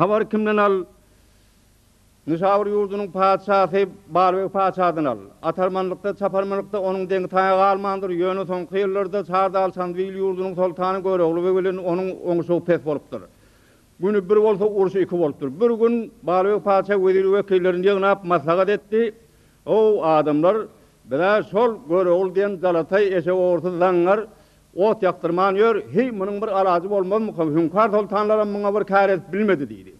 Habary kimden al? Nyşabur ýurdunyň patyşasy Balbeg patyşadan al. Atarmanlykda, çaparmanlykda onuň deňi-taýy galmandyr, ýöne soňky ýyllarda Çardal Çandybil ýurdunyň soltany Görogly beg bilen onuň oňşugy pes bolupdyr. Güni bir bolsa, urşy iki bolupdyr. Bir gün Balbeg patyşa wezir-wekillerini ýygnap maslahat etdi, Ow, adamlar, biz-ä şol Görogly diýen jalataý eşek ogrusy zaňňar ot ýakdyrman ýör, heý, munuň bir alajy bolmazmyka, hüňkar soltanlaram muňa bir kär edip bilmedi diýdi.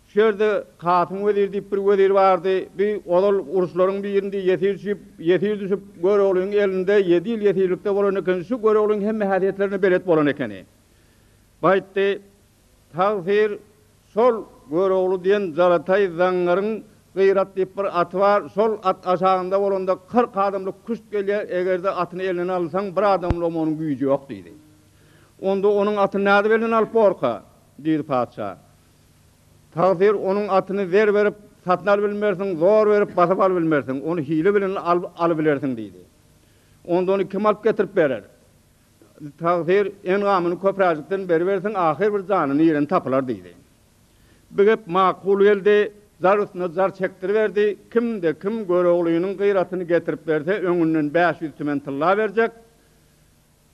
Şu ýerde Kasym wezir diýip bir wezir bardy. Bi ozal uruşlaryň birinde ýesir düşüp, ýesir düşüp, Göroglynyň elinde ýedi ýyl ýesirlikde bolan ekeni. Şu Göroglynyň hemme häsiýetlerine belet bolan ekeni. Baýtdy, Tagsyr, şol Görogly diýen jalataý zaňňaryň Gyrat diýip bir aty bar. Şol at aşagynda bolanda 40 adamlyk küşt gelýär. Eger-de atyny elinden alsaň, bir adamlygam onuň güýji ýok diýdi. Onda onuň atyny nädip elinden alyp borka? Diýdi patyşa. Tagsyr, onuň atyny zer berip satyn alybilmersiň, zor berip basyp alybilmersiň, ony hile bilen alybilersiň diýdi. Onda ony kim alyp getirip berer? Tagsyr, engamyny köpräjikden beribersiň, ahyr bir janyny iýen tapylar diýdi. Bu gep makul geldi, jar üstüne jar çekdiriberdi, kimde-kim Göroglynyň gyratyny getirip berse, öňünden 500 tümen tylla berjek,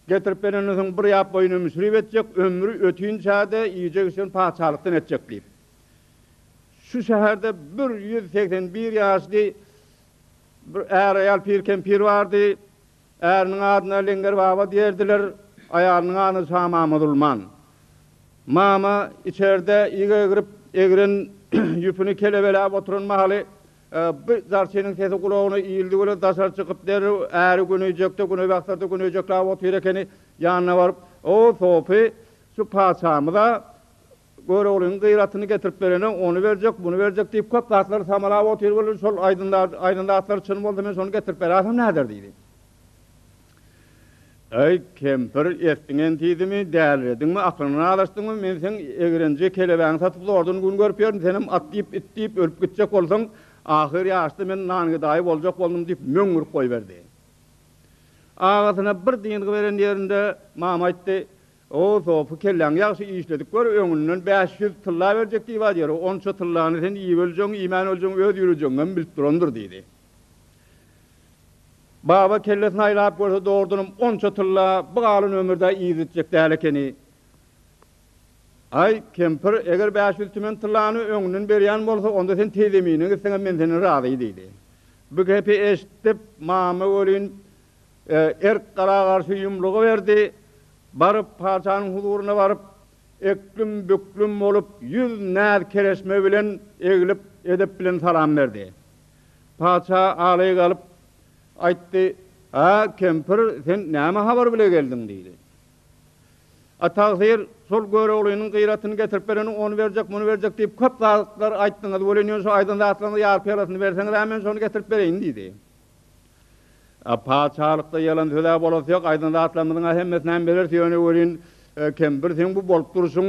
Getirip berenden soň bir ýap boýuna müsrip etjek, ömri ötinçä-de iýjek-içjegini patyşalykdan etjek diýip. Şu şäherde 181 ýaşly bir är-aýal pir-kempir bardy. Äriniň adyna Leňňer baba diýerdiler, aýalynyň adyna Şamama Zulman. Mama içerde ig egrip, egren ýüpüni kelebeläp oturan mahaly Bu jarçynyň sesi gulagyna ildi welin, daşary çykyp derrew äri güneýjekde, güneýbasarda güneýjekläp otyr ekeni. Ýanyna baryp, O, sopy, şu patyşamyz-a Göroglynyň gyratyny getirip berene ony berjek, muny berjek diýip köp zatlary samalap otyr welin, şol aýdan zatlary çyn bolsa men şony getirip beräýsem näder diýdi. Äý, kempir, esdiň entizimi, dälirediňmi, aklyňdan azaşdyňmy, men seň egrenje kelebeňi satyp zordan gün görüp ýörün, senem at diýip, it diýip ölüp gitjek bolsaň, ahyr ýaşda men nangedaýy boljak boldum diýip möňňürip goýberdi. Agasyna bir dyngy beren ýerinde mama aýtdy, O, sopy, kelläňi ýagşy işledip gör, öňünden 500 tylla berjek diýip aýdýar, onça tyllany sen iýip öljegiň, iýmän öljegiň öz ýürejegiňem bilip durandyr diýdi. Baba kellesini aýlap görse, dogrudanam onça tylla bu galan ömürde yzitjek däl ekeni. Aý, kempir, eger 500 tümen tyllany öňünden berýän bolsa, onda sen teýzemine gitseňem men senden razy diýdi. Bu gepi eşidip, mama welin, erk gara garşy ýumrugy berdi. Baryp, patyşanyň huzuryna baryp, eklüm-büklüm bolup, ýüz näz-kereşme bilen eglip, edep bilen salam berdi. Patyşa aglaý galyp, aýtdy, A, kempir, sen näme habar bile geldiň? diýdi. A, tagsyr, şol Göroglynyň gyratyny getirip bereni, ony berjek, muny berjek diýip, köp zatlar aýtdyňyz welin, ýöne şo aýdan zatlaryňyzy ýarpy-ýalasyny berseňiz-ä, men şony getirip bereýin diýdi. A, patyşalykda ýalan söz-ä bolasy ýok, aýdan zatlarymyzyň-a hemmesinem bereris, ýöne welin, kempir, seň bu bolup durşuň,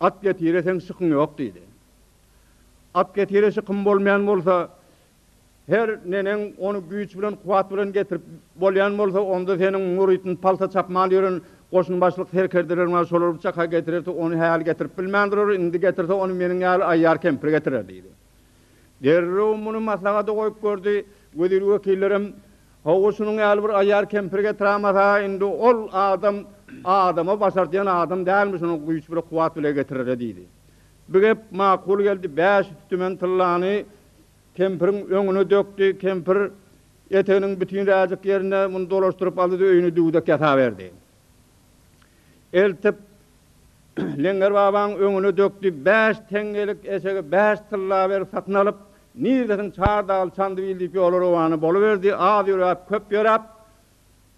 at getire seň şykyň ýok diýdi. At getire şykym bolmaýan bolsa, her neneň ony güýç bilen, kuwwat bilen getirip bolýan bolsa, onda seniň müritini palta çapman ýören goşunbaşlyk serkerdeleriň bar, şolar bu çaka getirerse, ony häli getirip bilmändirer, indi getirse, ony meniň ýaly aýýar kempir getirer diýdi. Derrew muny maslahata goýup gördi, wezir-wekillerem, Hawa, şunuň ýaly bir aýýar kempir getirämasa, indi ol adam adama başardýan adam dälmiş, ony güýç bile, kuwwat bile getirere diýdi. Bu gep makul geldi, 500 tümen tyllany kempiriň öňüne dökdi, kempir eteginiň bütinräjik ýerine muny dolaşdyryp aldy-da, öýüne düwdek ýasaberdi. Eltip, Leňňer babaň öňüne dökdi, bäş teňňelik eşegi bäş tylla berip satyn alyp, nirdesiň Çardagyl Çandybil diýip ýola rowana boluberdi, az ýöräp, köp ýöräp,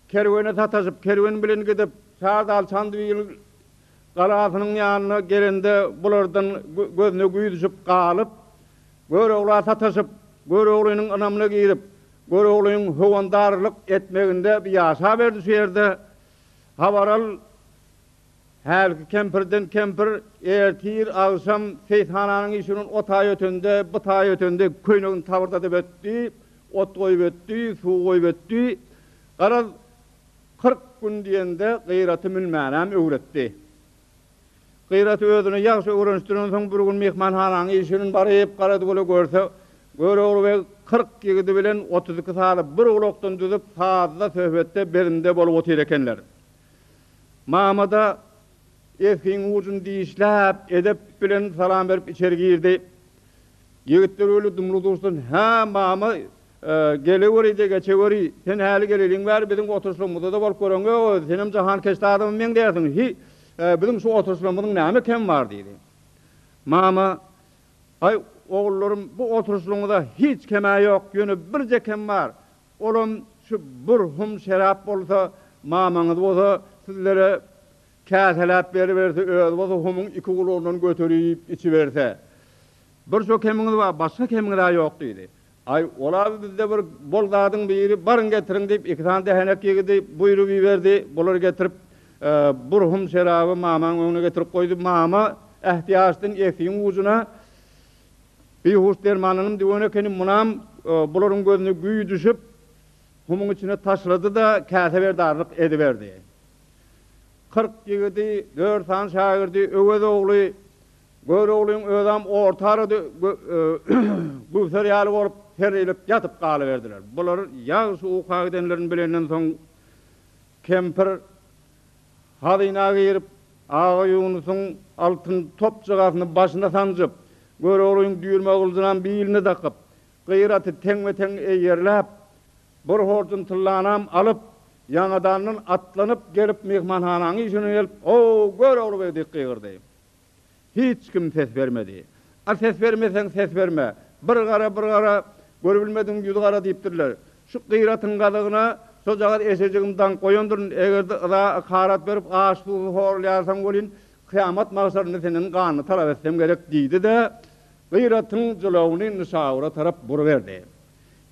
Kerwene sataşyp, kerwen bilen gidip, Çardal Çandybil galasynyň ýanyna gelende bulardan gözüne güýz düşüp galyp, Görogla sataşyp, Göroglynyň ynamyna girip, Göroglynyň howandarlyk etmeginde ýaşaberdi şu ýerde. Habar al, hälki kempirden kempir ertir, agşam seýishananyň işiginden o taý ötende, bu taý ötende köýnegini tabyrdadyp ötdi, ot goýup ötdi, suw goýup ötdi. Garaz, 40 gün diýende Gyraty münmänem öwretdi. Gyraty özüne ýagşy öwrenişdirensoň bir gün myhmanhananyň işiginiň baryp Garadgüli görse, Görogly beg 40 ýigidi bilen 32 sazy bir gulakdan düzüp sazda, söhbetde, bezimde bolup otyr ekenler. Mama-da esgiň ujuny dişläp, edep bilen salam berip içeri girdi. Ýigitler öli dumly-duşdan, Hä, mama, geleweri-de, geçeweri, sen häli geleliň bäri biziň oturyşlygymyzda-da bolup göreň ýok özi, senem jahankeşde adama meňzeýärsiň, hi, biziň şu oturyşlygymyzyň näme kemi bar diýdi. Mama, Aý, ogullarym, bu oturyşlygyňyzda hiç kem-ä ýok, ýöne birje kem bar, olam şu bir hum şerap bolsa, mamaňyz bolsa sizlere Käseläp beriberse, özi bolsa humuň iki gulagyndan göterip içiberse. Bir şo kemiňiz bar, başga kemiňiz-ä ýok diýdi. Aý, ol-a bizde bir bol zadyň biri, baryň getiriň diýip, iki sany dähenek ýigidi buýrup iberdi. Bulary getirip, bir hum şeraby mamaň öňüne getirip goýdy. Mama ähtiýaçdan esiň ujuna bihuş dermanynyň düwen ekeni, munam bularyň gözüne güý düşüp, humuň içine taşlady-da, käse berdarlyk ediberdi. 40 ýigidi, dört sany şägirdi, Öwez ogly, Göroglyň özem orta arada gübser ýaly bolup, serrilip ýatyp galyberdiler. Bular ýagşy uka gidenlerini bilenden soň, kempir hazyna girip, Agaýunusyň altyn topjagasyny başyna sanjyp, Göroglyň düýrme gylyjynam biline dakyp, Gyraty teňbe-teň eýerläp, Bir horjun tyllanam alyp, ýaňadandan atlanyp gelip myhmanhanaň işigine gelip, Ho, Görogly beg! diýip gygyrdy. Hiç kim ses bermedi. A ses bermeseň ses berme. Bir gara, bir gara, görübilmedigiň ýüzi gara diýipdirler. Şu Gyratyň gazygyna şojagaz eşejigimi daňyp goýandyryn, eger-de yza ykarat berip aş-suwsuz horlaýarsaň welin, kyýamat magşarynda senden ganyny talap etsem gerek diýdi-de, Gyratyň jylawyny Nyşabura tarap buruberdi.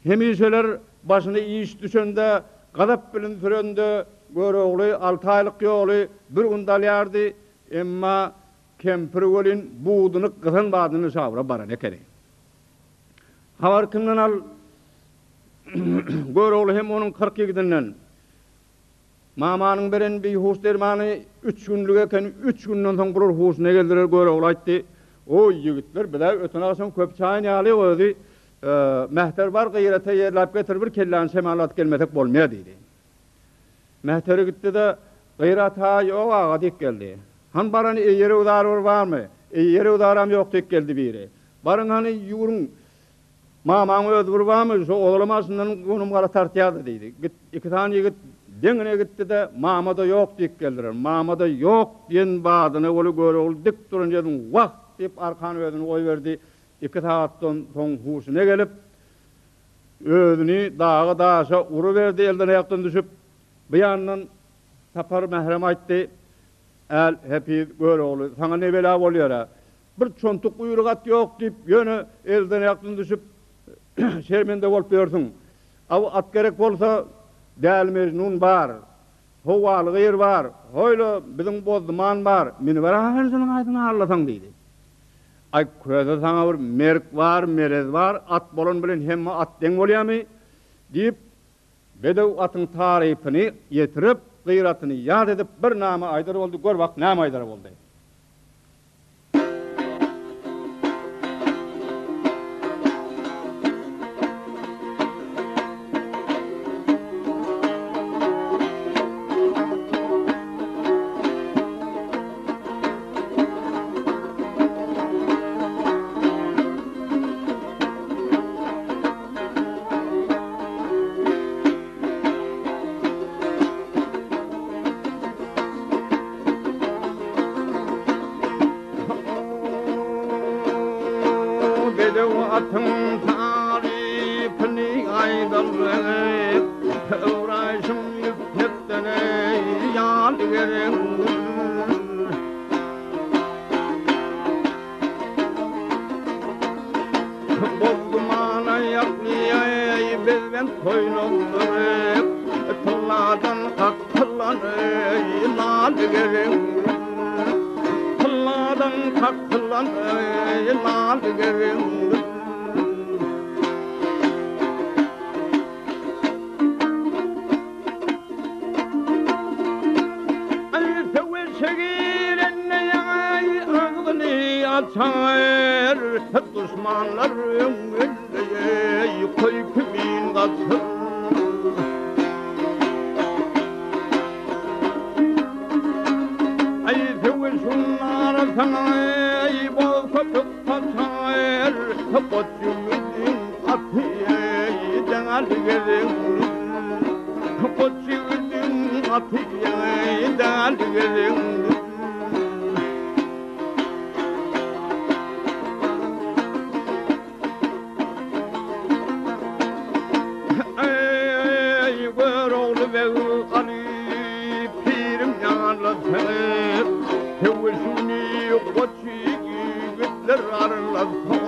Hemişeler başyna iş düşende, gazap bilen sürende Görogly alty aýlyk ýoly bir günde alýardy, emma kempir welin buduny gysan badyna Nyşabura baran ekeni. Habar kimden al, Görogly hem onuň 40 ýigidinden. Mamanyň beren bihuş dermany üç günlük eken, üç günden soň bular huşuna geldiler, Görogly aýtdy, Oý, ýigitler, biz-ä öten agşam köp çaýyn ýaly özi, Mähter bar, gyrata ýerläp getir, bir kelläni şemalladyp gelmesek bolmaýar diýdi. Mähteri gitdi-de, Gyrat-ha ýok aga diýip geldi. Hany barany eýer-öwzary bir barmy? Eýer-öwzaram ýok diýip geldi biri. Baryň hany ýüwrüň, Mamaň özi bir barmy, şo ozalam aşyndan gunum gara tartýardy diýdi. Git, iki sany ýigit deňine gitdi-de, Mama-da ýok diýip geldiler. Mama-da ýok diýen badyna weli Görogly dik duran ýerinden wah! diýip arkan özüni goýberdi. Iki sagatdan soň huşuna gelip, özüni daga-daşa uruberdi, elden-aýakdan düşüp, bu ýandan Sapar Mährem aýtdy, Äl, Hepiz, Görogly, saňa ne bela bolýar-a? Bir çontuk guýruk at ýok diýip, ýöne elden-aýakdan düşüp, şermende bolup ýörsüň. Aw, at gerek bolsa, Däli Mejnun bar, Howaly gyr bar, hoýla, biziň Bozduman bar, münüber ahyryn şunuň haýsyny hallasaň diýdi. Aý, köse saňa bir merk bar, merez bar, at bolan bilen hemme at deň bolýamy? diýip, bedew atyň tarypyny ýetirip, gyratyny ýat edip, bir name aýdar boldy, gör bak, näme aýdar boldy. Bedew atyň tarypyny aýdaly, Öwraýşyň ýüpekden ýal gerek. Bozdumana ýakly bezbent toýnakdyr, Tylladan kakylan lal gerek. Tylladan kakylan lal gerek. Söweşe girende ýaňy. Öňünde eý, koý kimin gaçyr. Aý, söweşiň arasyna eý, boz köpük saçar. Goç ýigidiň aty eý, däl gezegdir. Goç ýigidiň aty eý, däl gezegdir. Eý, Görogly beg Aly pirim ýaňalasy, Söweşini goç ýigitler arlasa.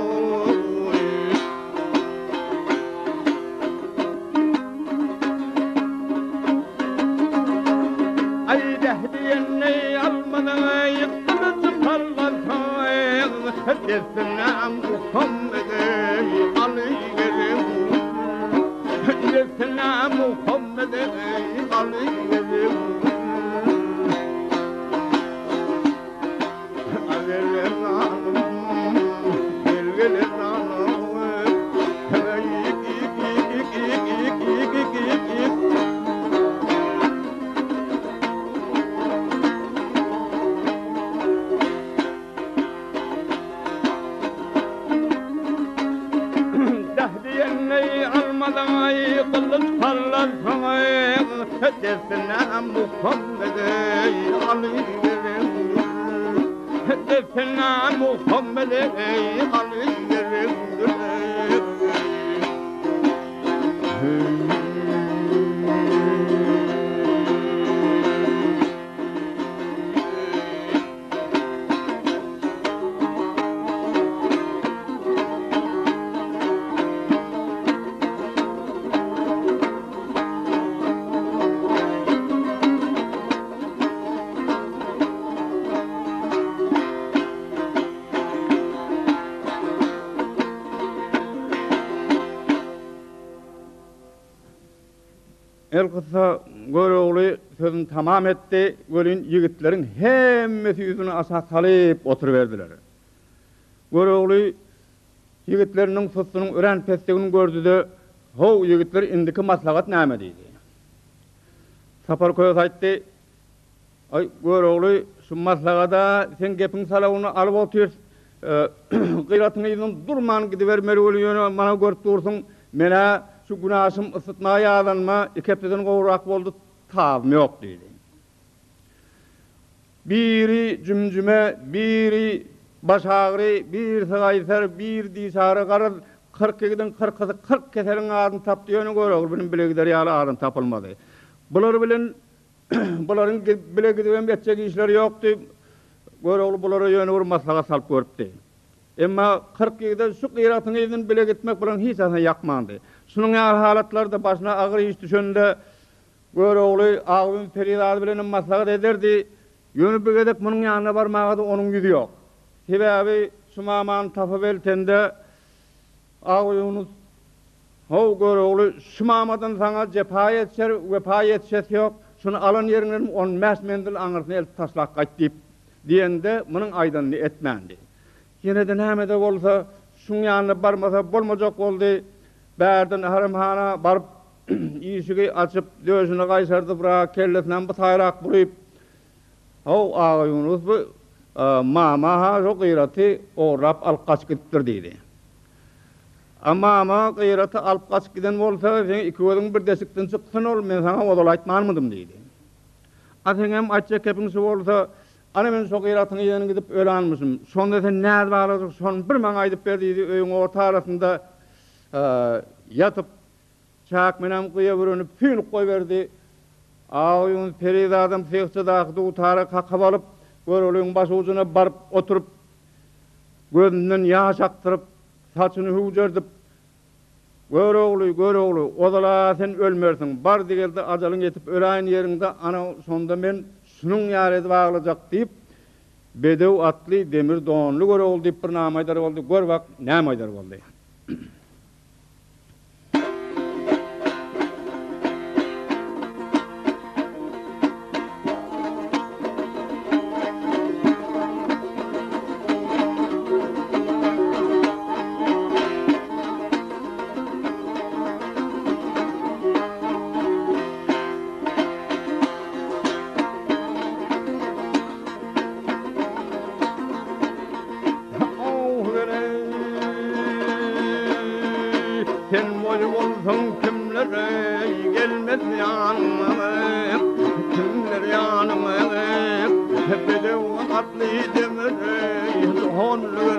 Aý, deh diýenni almadyň, gylyç parlasaň, Dessine Muhammede aly geliň. Dessine Muhammede aly geliň. Elkyssa Görogly sözüni tamam etdi, welin ýigitleriň hemmesi ýüzüni aşak salyp oturyberdiler. Görogly ýigitleriniň sussunyň örän pesdigini gördüde, How, ýigitler, indiki maslahat näme? diýdi. Sapar köse aýtdy, Aý, Görogly, şu maslahada seň gepiň salawyny alyp otyrys. Gyratyň yzyndan durman gidibermeli weli, ýöne mana görüp dursuň, men-ä şu günaşym ysytmaga ýazanyma iki hepdeden gowrak boldy, tabym ýok diýdi. Biri jümjüme, biri başagyry, birisi gaýsar, biri dişagyry, garaz, 40 ýigidiň kyrkysy 40 keseliň adyny tapdy, ýöne Görogly bilen bile gider ýaly adam tapylmady. Bular bilen Bularyň bile gidibem etjek işleri ýokdy. Görogly bulara ýöne bir maslahat salyp görüpdi. Emma 40 ýigide şu gyratyň yzyndan bile gitmek bularyň hiç hasyna ýakmandy. Şunuň ýaly halatlarda başyna agyr iş düşende Görogly Agzybir perizady bilenem maslahat ederdi. Ýöne bu gezek munuň ýanyna barmaga-da onuň ýüzi ýok. Sebäbi şu mamany tapyp eltende Agzybir How, Görogly, şu mamadan saňa jepa ýetişer, wepa ýetişesi ýok, şuny alan ýeriňdenem 15 menzil aňyrsyna eltip taşlap gaýt diýip, diýende, munuň aýdanyny etmändi. Ýene-de näme-de bolsa, şuň ýanyna barmasa bolmajak boldy. Bärden haremhana baryp, işigi açyp, döşüni gaýşardybrak, kellesinem bu taýrak buryp, How, Agaýunus, bu mama-ha şo Gyraty ogurlap alyp gaçyp gidipdir diýdi. A mama Gyraty alyp gaçyp giden bolsa, seň iki gözüň bir deşikden çyksyn ol, men saňa ozal aýtmanmydym diýdi. A seňem aýtjak gepiň şu bolsa, ana men şo Gyratyň yzyny gidip ölanmyşym. Şonda sen nädip aglajak, şony bir maňa aýdyp ber diýdi, öýüň orta arasynda ýatyp, çäkmenem gyýa bürenip süýnüp goýberdi. Agýunus perizadam syhçadaky dutary kakyp alyp, Göroglyň başujuna baryp oturyp, gözünden ýaş akdyryp, saçyny hüwjerdip, Görogly, Görogly, ozal-a sen ölmersiň, bardy-geldi ajalyň ýetip öläýen ýeriňde ana şonda men şunuň ýaly edip aglajak diýip, bedew atly, demir donly Görogly diýip bir nama aýdar boldy, gör bak, näme aýdar boldy. Sen boý bolsaň kimler gelmez ýanyňa Kimler ýanyňa Bedew atly demir honly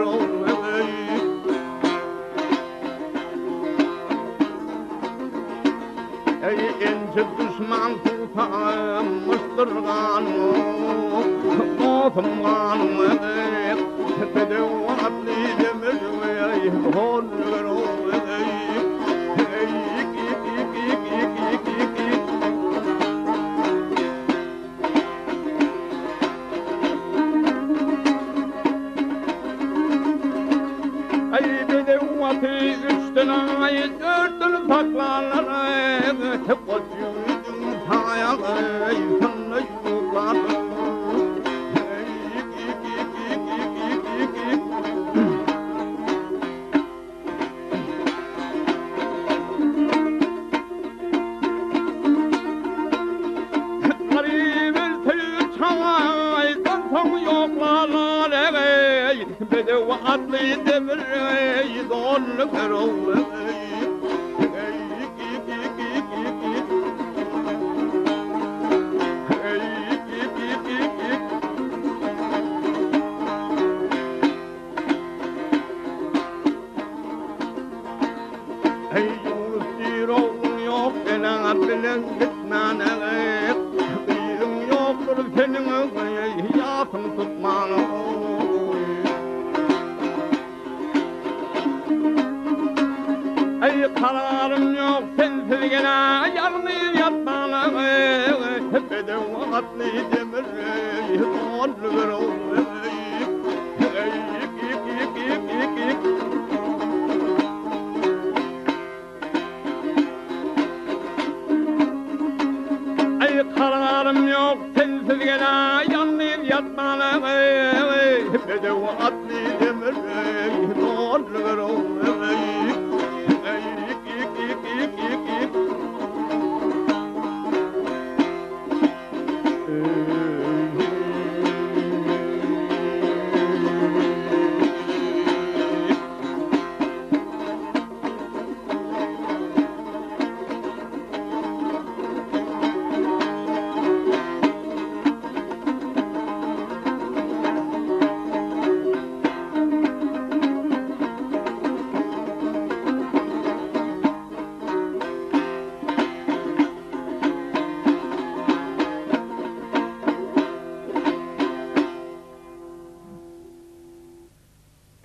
Eý inçe duşman suwsamyşdyr ganyň Dostum ganyň Bedew atly demir Eý bedew aty üçden aý dörtden saklanlar Goç ýüwüdiň taýagy synda ýuklardyr. Bedew atly demir donly Eý Ýunus diýr ogluň ýok eneňe bilen gitmäne Gyzyň ýokdur seniň ýasyň tutmana Eý kararym ýok sensiz gene ýalňyz ýatmana Bedew atly demir donly bir Eý kararym ýok sensiz gene ýalňyz ýatmana Bedew atly demir donly bir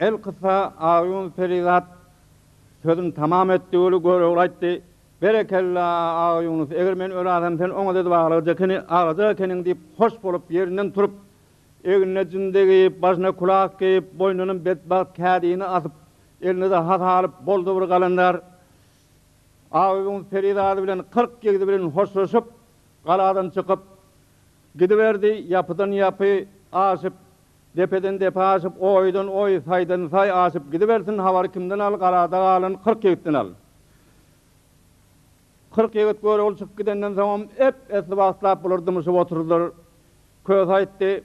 Elkyssa Agýunus perizat sözüni tamam etdi weli Görogly aýtdy, Berekella, Agýunus, eger men öläsem sen oňa edip aglajak ekeni, aglajak ekeniň diýip hoş bolup ýerinden turup, egnine jinde geýip, başyna külah geýip, boýnundan betbagt kädini asyp, eline-de hasa alyp boldy bir galandar. Agybyň perizady bilen 40 ýigidi bilen hoşlaşyp, galadan çykyp, gidiberdi. Ýapydan ýapy aşyp, depeden depe aşyp, oýdan oý, saýdan saý aşyp gidibersin, habary kimden al, galada galan 40 ýigitden al. 40 ýigit Görogly çykyp gidenden soňam ep-esli wagtlap bular dymyşyp oturdylar. Köse aýtdy,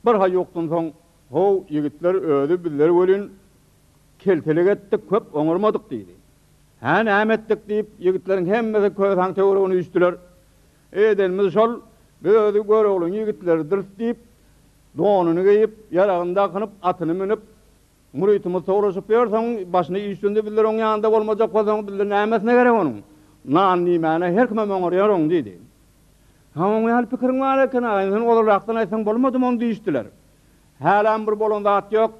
Bir haýukdan soň, How, ýigitler, özi bizler welin Keltelik etdik, köp oňarmadyk, diýdi. Hä, näme etdik? diýip, ýigitleriň hemmesi Kösäň töweregine üýşdüler. Edenimiz şol, biz özi Göroglyň ýigitleridiris, diýip, donuny geýip, ýaragyny dakynyp, atyny münüp, müritimiz soraşyp ýör, soň başyna iş dünde bizler oň ýanynda bolmajak bolsaň, bizler nämesine gerek onuň? Nan diýmäne her kimem oňarýar oň, diýdi. Hä, oň ýaly pikiriň bar eken, agaýyn, sen ozalrakdan aýtsaň bolmadymy ony diýişdiler. Hälem bir bolan zat ýok.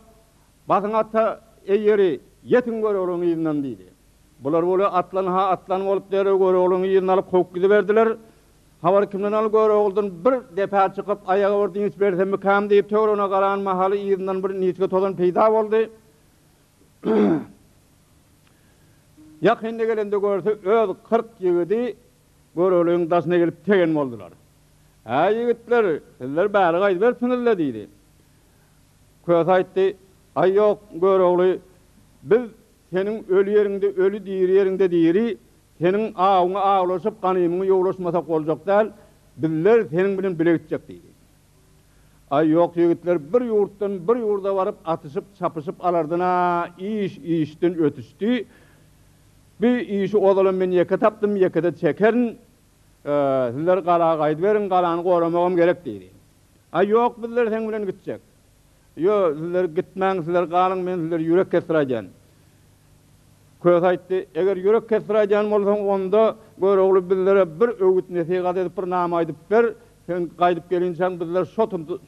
Basyň ata eýeri, ýetiň Göroglyň yzyndan diýdi. Bular weli atlan-ha atlan bolup derrew Göroglyň yzyny alyp kowup gidiberdiler. Habary kimden al Göroglydan bir depä çykyp aýaga bir dynç bersemmikam diýip töweregine garan mahaly yzyndan bir niçge tozan peýda boldy. Ýakynda gelende görse öz 40 ýigidi Göroglyň daşyna gelip tegen boldular. Hä ýigitler, sizler bäri gaýdyberipsiňiz-le diýdi. Köse aýtdy, Aý ýok, Görogly, biz seniň öli ýeriňde öli, diri ýeriňde diri, seniň awuňy awlaşyp, ganymyňy ýowlaşmasak boljak däl, bizler seniň bilen bile gitjek diýdi. Aý ýok, ýigitler, bir ýurtdan bir ýurda baryp, atyşyp, çapyşyp alardan-a iş işden ötüşdi. Bu işi ozalam men ýeke tapdym, ýeke-de çekerin. Sizler gala gaýdyberiň, galany goramagam gerek diýdi. Aý, ýok, bizler seň bilen gitjek. Ýo, sizler gitmäň, sizler galyň, men sizleri ýürek kesdiräýdýän. Köse aýtdy, Eger ýürek kesdiräýdýän bolsaň, onda Görogly bizlere bir öwüt-nesihat edip bir nama aýdyp ber, sen gaýdyp gelinçäň bizler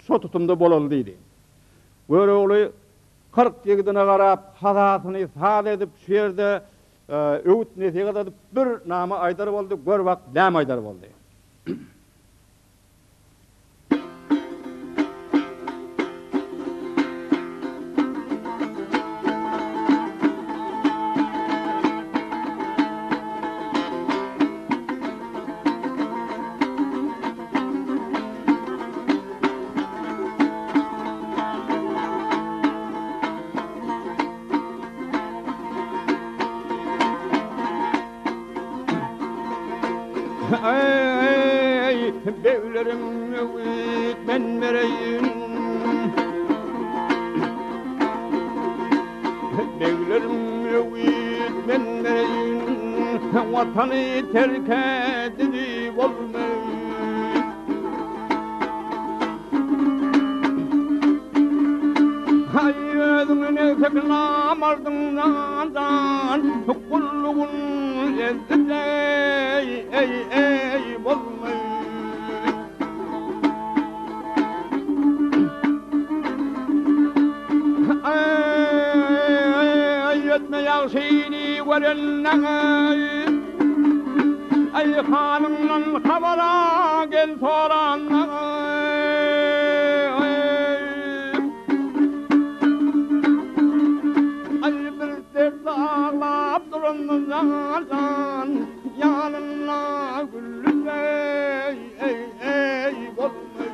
şo tutumda bolaly diýdi. Görogly 40 ýigidine garap, hasasyny saz edip, şu ýerde öwüt-nesihat edip bir nama aýdar boldy, gör bak näme aýdar boldy. Eý, beglerim öwüt men bereýin. Beglerim öwüt men bereýin. Watany terk edip bolmaz. Haý özüňi negsek namardyň nadan Gullugun ezdi eý eý bolmaý. Eý ötme ýagşyny görenden Eý halyňdan habara gel sorandan. Aý bir dert aglap durandan jan ýanynda güllüje eý eý bolmaý.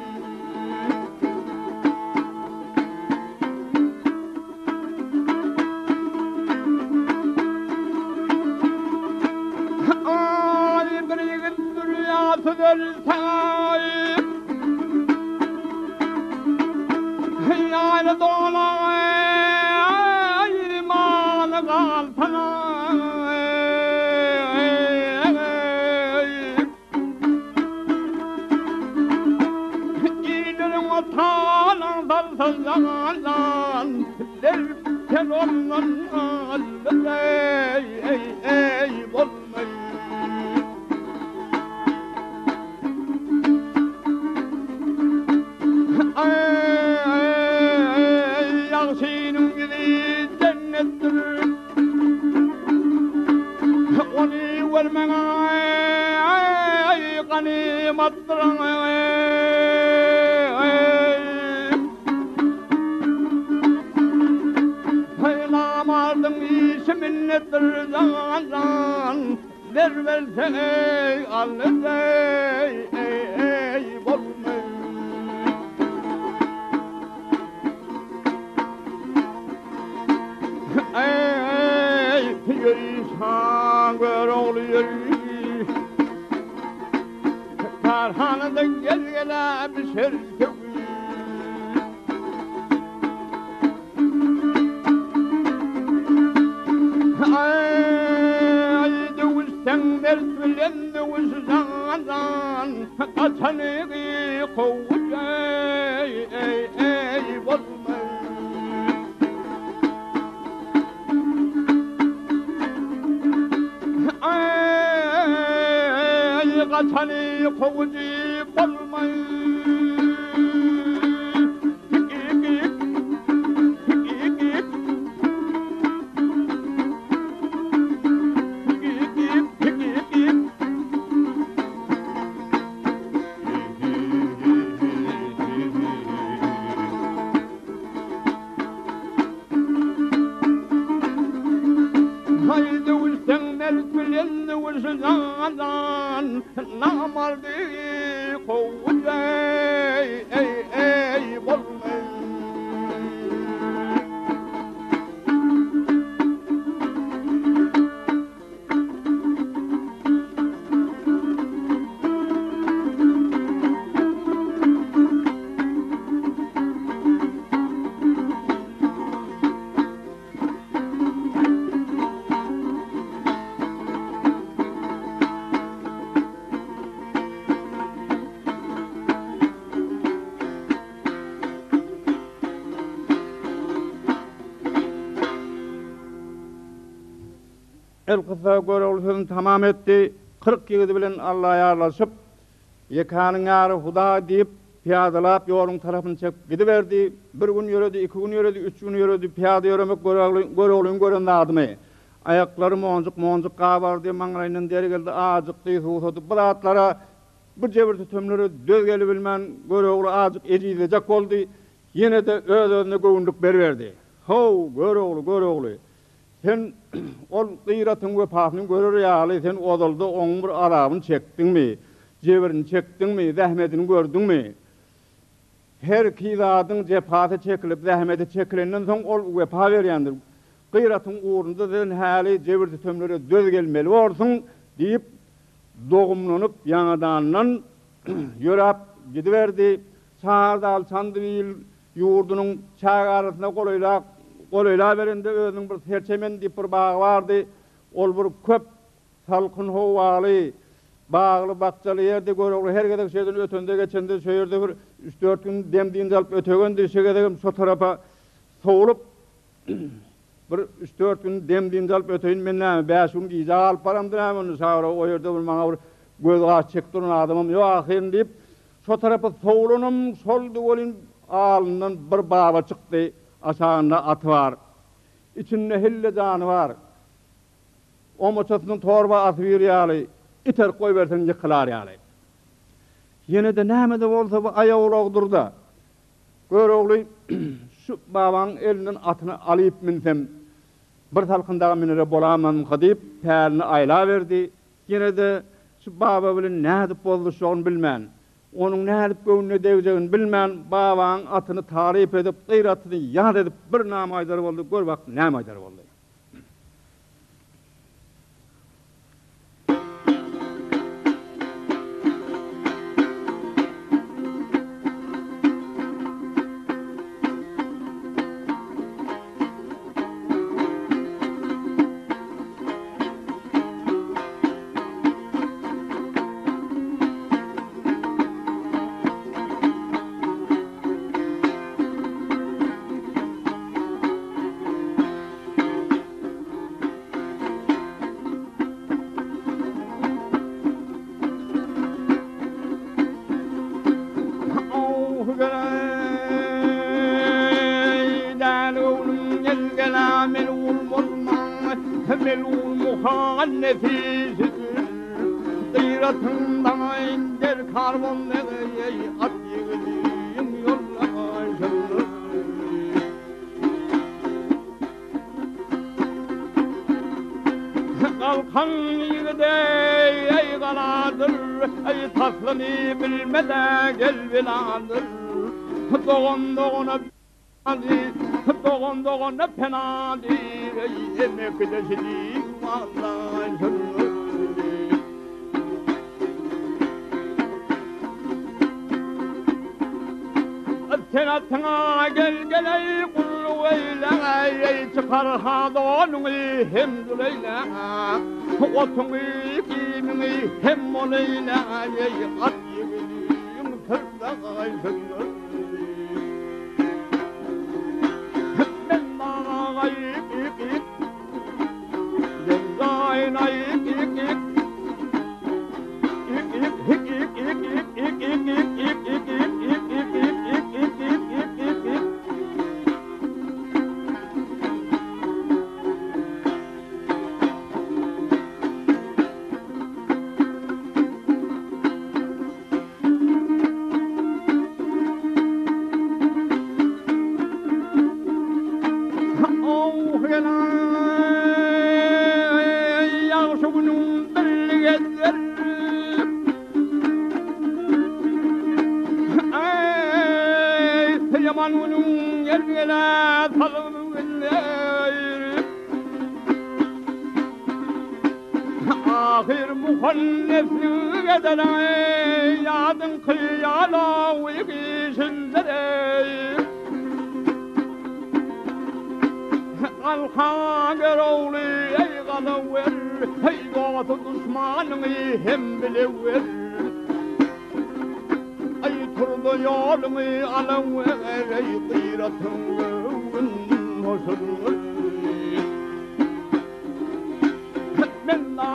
Aý bir ýigit dünýäsiz ölse Ýaýla dolaý maly galsana. Ileriň otana salsa jan, Sen ondan al, eý, eý, bolmaý. Eý, ýagşynyň ýüzi jennetdir. Ony görmeň, eý, ganymatdyr. Heý, namardyň işi minnetdir, jan-jan, Zer berse, eý, al, eý, eý, bolmaý. Eý, ýöriş han, Görogly ýöriş. Kärhanada gel-gele bişer söwüş. Aý, döwüşseň mert bilen döwüş jan-jan, Gaçany kowuş eý, eý, eý, bolmaý. Eý, gaçany kowujy bolmaý. Haý döwüşseň mert bilen döwüş jan namardy kowuj eý eý eý bolmaý. Elkyssa Görogly sözüni tamam etdi. 40 ýigidi bilen Allaýarlaşyp, Ýekanyň ýary Hudaý diýip, pyýadalap ýoluň tarapyny çekip gidiberdi. Bir gün ýöredi, iki gün ýöredi, üç gün ýöredi. Pyýada ýöremek Görogly, Göroglyň gören zadymy? Aýaklary monjuk-monjuk gabardy, maňlaýyndan der geldi, ajykdy, suwsady. Bu zatlara, bu jebir-sütemlere döz gelibilmän Görogly azjyk ejizlejek boldy. Ýene-de öz-özüne göwünlik beriberdi. How, Görogly, Görogly! Sen ol Gyratyň wepasyny görer ýaly, sen ozalda oň bir azabyny çekdiňmi? Jebrini çekdiňmi? Zähmetini gördüňmi? Her ki zadyň jepasy çekilip, zähmeti çekilenden soň ol wepa berýändir. Gyratyň ugrunda sen häli jebir-sütemlere döz gelmeli borsuň, diýip, dogumlanyp, ýaňadandan ýöräp gidiberdi. Çardal Çandybil ýurdunyň çäk arasyna golaýlap, golaýlaberende özüniň bir Serçemen diýip bir bagy bardy. Ol bir köp salkyn howaly, bagly-bakjaly ýerdi. Görogly her gezek şu ýerden ötende-geçende şo ýerde bir üç-dört gün dem-dynç alyp ötegendi. Şu gezegem şo tarapa sowlup, bir üç-dört gün dem-dynç alyp öteýin, men näme, bäş gün gijä galyp baramda näme onda şagra o ýerde bir maňa bir göz-gaş çekip duran adamam ýok ahyryn diýip, Şo tarapa sowlanam şoldy welin, alyndan bir baba çykdy, aşagynda aty bar. Içinde hille jany bar. Omaçasyndan torba asybir ýaly, iterip goýberseň ýykylar ýaly. Ýene-de näme-de bolsa bu aýagulagdyr-da. Görogly şu babaň elinden atyny alyp minsem, bir salkyn daga minere bolamamyka diýip, pälini aýlaberdi. Ýene-de şu baba bilen nädip bozluşjagyny bilmän, onuň nädip göwnüne degjegini bilmän, babaň atyny taryp edip, gyratyny ýat edip bir nama aýdar boldy, gör bak näme aýdar boldy. Galkan ýigide eý galadyr, eý taslyny bilmede gel beladyr. Dogan dogana dogan dogana penadyr, eý emekdeşi diýip Sen atyňa gel geleý gulluk eýle, eý çykar ha donuňy hem dul eýle. Otuňy, geýimiňi hem bol eýle, eý at ýigidiň syrdaý syrdaý. Men daga ik ik ik. Ýagşy günüň birli gezer. Eý, ýaman günüň ýel-ýele salyp gider. Ahyr muhanneslik eder, ýadyň hyýala gyşylder. Galkan Görogly, eý galawer, eý dosty duşmanyňy hem bilewer. Eý turda ýoluňy alawer, eý gyratyň göwün hoşul. Eý,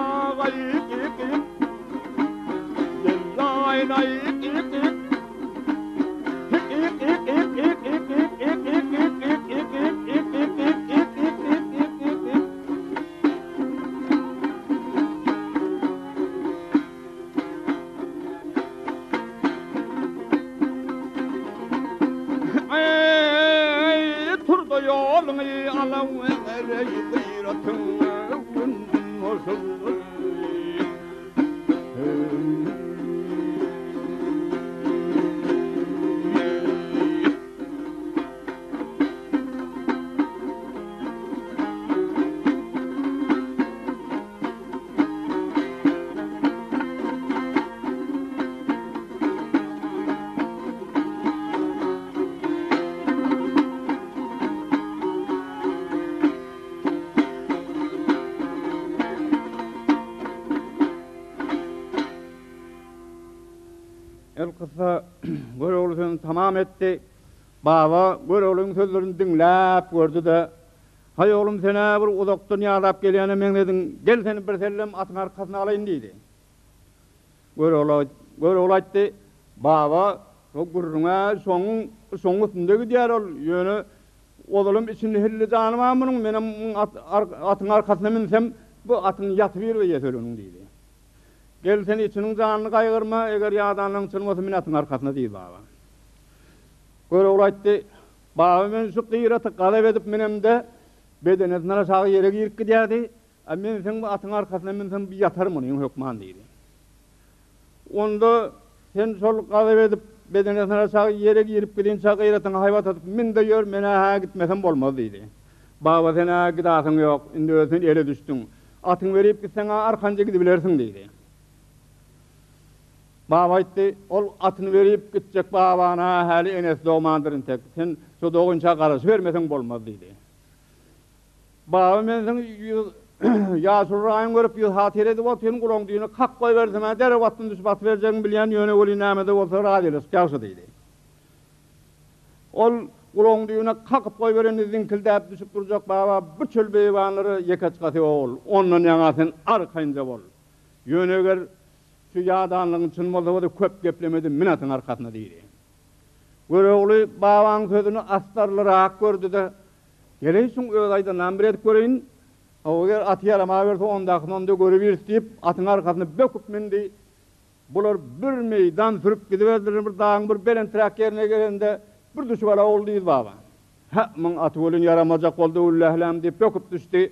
tur-da ýoluňy alawer-eý, gyratyň gün bolsun. Elkyssa, Görogly sözüni tamam etdi. Baba Göroglyň sözlerini diňläp gördi-de, Haý, oglum, sen-ä bir uzakdan ýadap gelýäne meňzediň, gel seni birsellem atyň arkasyna alaýyn diýdi. Görogly, Görogly aýtdy, Baba, şo gürrüň-ä şoň, şoň üstünde gidýär ol, ýöne ozalam içinde hilli jany bar munuň, menem muň at, atyň arkasyna münsem, bu atyň ýatybir beýesi öleniň diýdi. Gel sen içiniň janyny gaýgyrma, eger ýadanlygyň çyn bolsa mün atyň arkasyna diýdi baba. Görogly aýtdy, Baba men şu gyraty gazap edip münemde bedenesinden aşagy ýere girip gidýärdi, a men seň bu atyň arkasyna münsem bu ýatar munyň hökman diýdi. Onda sen şol gazap edip bedenesinden aşagy ýere girip gidinçä gyratyňy haýbat atyp mün-de ýör, men-ä hä gitmesem bolmaz diýdi. Baba sen-ä gidasyň ýok, indi özi sen ele düşdüň. Atyňy berip gitseň-ä arkanja gidibilersiň diýdi. Baba aýtdy, Ol atyny berip gitjek babana häli enesi dogmandyr intek. Sen şo dogynça garaşybermeseň bolmaz diýdi. Baba men seň ýüz ýaşuly raýyň görüp ýüz hatyr edip otyryn, gulagyň düýbüne kak goýbersem-ä derrew atdan düşüp atyberjegiňi bilýän, ýöne welin näme-de bolsa razylaşyk ýagşy diýdi. Ol gulagyň düýbüne kakyp goýberende ziňkildäp düşüp durjak baba bu çöl beýewanlara ýeke çykasy ogul. Ondan ýaňa sen arkaýynja bol. Ýöne eger şu ýadanlygyň çyn bolsa-da köp geplemedi, mün atyň arkasyna diýdi. Görogly babaň sözüni astarlyrak gördi-de, Geleý şuň öz aýdanynam bir edip göreýin. Hawa, eger aty ýaramaberse ondakyny onda görübiris diýip, atyň arkasyna böküp mündi. Bular bir meýdan sürüp gidiberdiler, bir dagyň bir belenträk ýerine gelende, bir düşüp ala ogul diýdi baba. Hä, muň aty welin ýaramajak boldy öwlülähläm diýip böküp düşdi.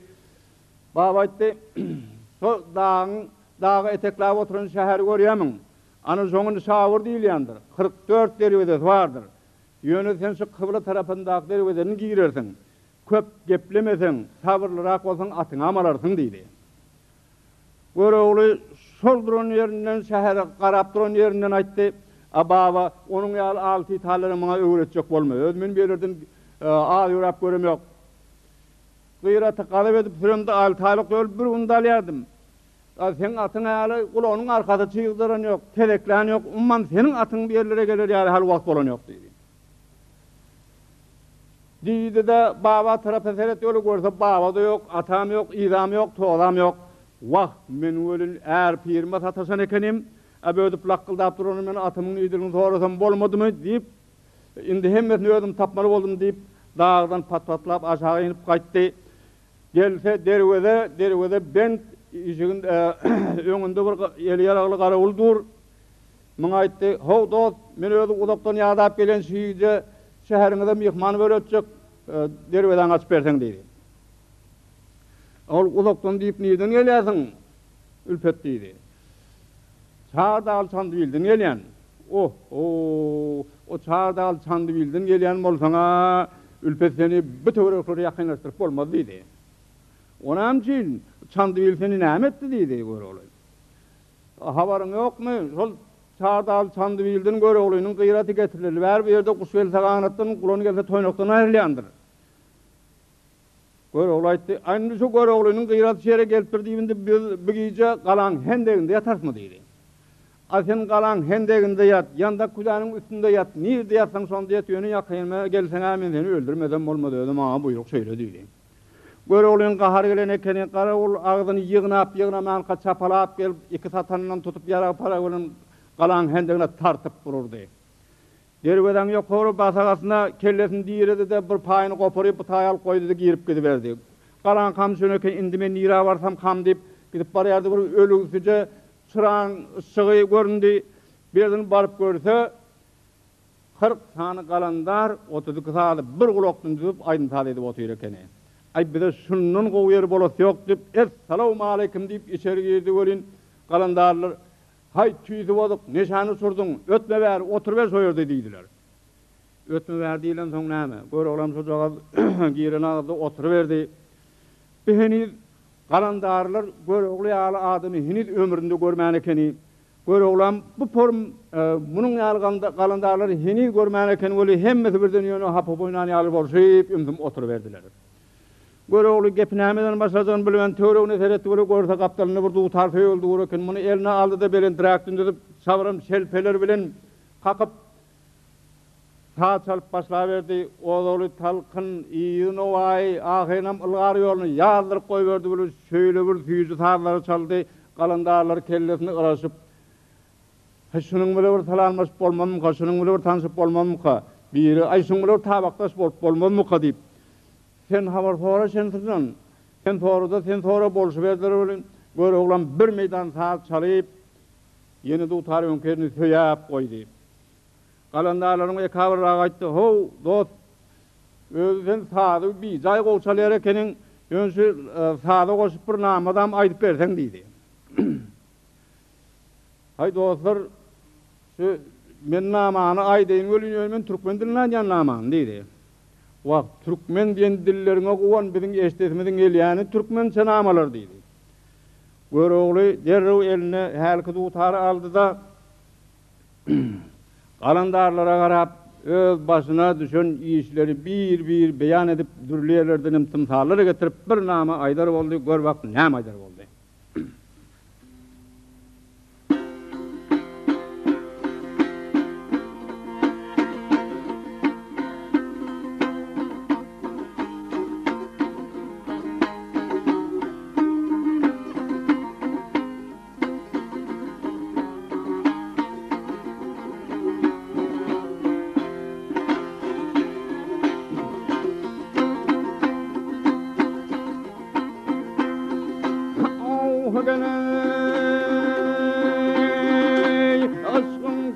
Baba aýtdy, Şo dagyň, dagy etekläp oturan şäheri görýärmiň? Ana şoňa Nyşabur diýilýändir. 44 derwezesi bardyr. Ýöne sen şu kybla tarapyndaky derwezeden girersiň. Köp geplemeseň, sabyrlyrak bolsaň atyňam alarsyň diýdi. Görogly şol duran ýerinden, şähere garap duran ýerinden aýtdy, A baba, onuň ýaly alty-talary maňa öwretjek bolma. Öz men bu ýerlerden az ýöräp göremok. Gyraty gazap edip süremde alty aýlyk ýol bir günde alýardym. A seň atyň häli gulagynyň arkasy çygdaran ýok, tezeklän ýok, umuman seniň atyň bu ýerlere geler ýaly häli wagt bolan ýok diýdi. Diýdi-de, baba tarapa seretdi, ol görse baba-da ýok, atam ýok, yzam ýok, tozam ýok. Wah, men welin är pirime sataşan ekenim, a bödüp lakgyldap durany men atymyň niýdigini sorasam bolmadymy diýip, indi hemmesini özüm tapmaly boldum diýip, dagdan pat-patlap aşak inip gaýtdy. Gelse, derweze, derweze bent, işigin öňünde bir eli ýaragly garawul dur. Muňa aýtdy, How, dost, men özi uzakdan ýadap gelen şu gije şäheriňize myhman böletjek, derwezäňi açyp berseň diýdi. Ol uzakdan diýip nirden gelýärsiň, ülpet diýdi. Çar dagly Çandybilden gelýän. Oh-ho, o Çar dagly Çandybilden gelýän bolsaň-a, ülpet seni bu töwereklere ýakynlaşdyryp bolmaz diýdi. O näme üçin? Çandybil seni näme etdi diýdi Görogly. Habaryň ýokmy, şol Çardagly Çandybilden Göroglynyň gyraty getirileli bäri bu ýerde guş gelse ganatdan, gulan gelse toýnakdan aýrylýandyr. Görogly aýtdy, Aý indi şu Göroglynyň gyraty şu ýere gelipdir diýip indi biz bu gije galaň hendeginde ýatarysmy diýdi. A sen galaň hendeginde ýat, ýandak küdäniň üstünde ýat, nirde ýatsaň şonda ýat, ýöne ýakynyma gelseň-ä men seni öldürmesem bolmaz, özi maňa buýruk şeýle diýdi. Göroglyň gahary gelen ekeni, garawul agzyny ýygnap-ýygnamanka çapalap gelip, iki satanyndan tutup ýarag-parag bilen galaň hendegine tartyp ururdy. Derwezäň ýokary basagasyna kellesini diredi-de, bir paýyny goparyp, bu taýy alyp goýdy-da, girip gidiberdi. Galaňkam şön eken, indi men nirä barsamkam diýip, gidip barýardy, bir ölügsije çyraň yşygy göründi. Birden baryp görse, 40 sany galandar 32 sazy bir gulakdan düzüp aýdym-saz edip otyr ekeni. Aý, bize şundan gowy ýer bolasy ýok diýip, Essalawmaleýkim diýip içeri girdi welin, galandarlar, Haý, tüýsi bozuk, neşäni uçurdyň, ötme bäri, oturyber şo ýerde diýdiler. Ötme bäri diýlensoň näme, Göroglam şojagaz giren agyzda oturyberdi. Bu heniz galandarlar Görogly ýaly adamy heniz ömründe görmän ekeni. Göroglam bu porum munuň ýaly galandarlary heniz görmän eken weli, hemmesi birden ýöne hapa boýnan ýaly bolşup, ümsüm oturyberdiler. Görogly gepi nämeden başlajagyny bilmän töweregine seretdi weli, görse gapdalynda bir dutar söýeli dur eken. Muny eline aldy-da belenträkden düzüp, çabram şelpeler bilen kakyp, Saz çalyp başlaberdi. Ozaly talkyn, yzy nowaýy, ahyrynam ylgar ýoluny ýazdyryp goýberdi weli, şeýle bir süýji sazlary çaldy, galandarlar kellesini yraşyp, Häý, şunuň bile bir salamlaşyp bolmazmyka, şunuň bile bir tanşyp bolmazmyka? Biri, Aý, şunuň bile bir tabakdaş bolup bolmazmyka? diýip, Sen habar sora şensinden, sen sora-da, sen sora bolşuberdiler welin, Göroglam bir meýdan saz çalyp, ýene dutary öňki ýerine söýäp goýdy. Galandarlaryň ekabyrragy aýtdy, How, dost, özi sen sazy bijaý gowy çalýar ekeniň, ýöne şu saza goşup bir namazam aýdyp berseň diýdi. Haý, dostlar, şu men namany aýdaýyn welin, ýöne men türkmen dilinde aýdýan namany diýdi. Wah, türkmen diýen dilleriňe guwan, biziň eşidesimiziň gelýäni türkmençe namalar diýdi. Görogly derrew eline hälki dutary aldy-da, Galandarlara garap, öz başyna düşen işleri bir-bir beýan edip, dürli ýerlerdenem tymsallar getirip, bir nama aýdar boldy, gör bak, näme aýdar boldy.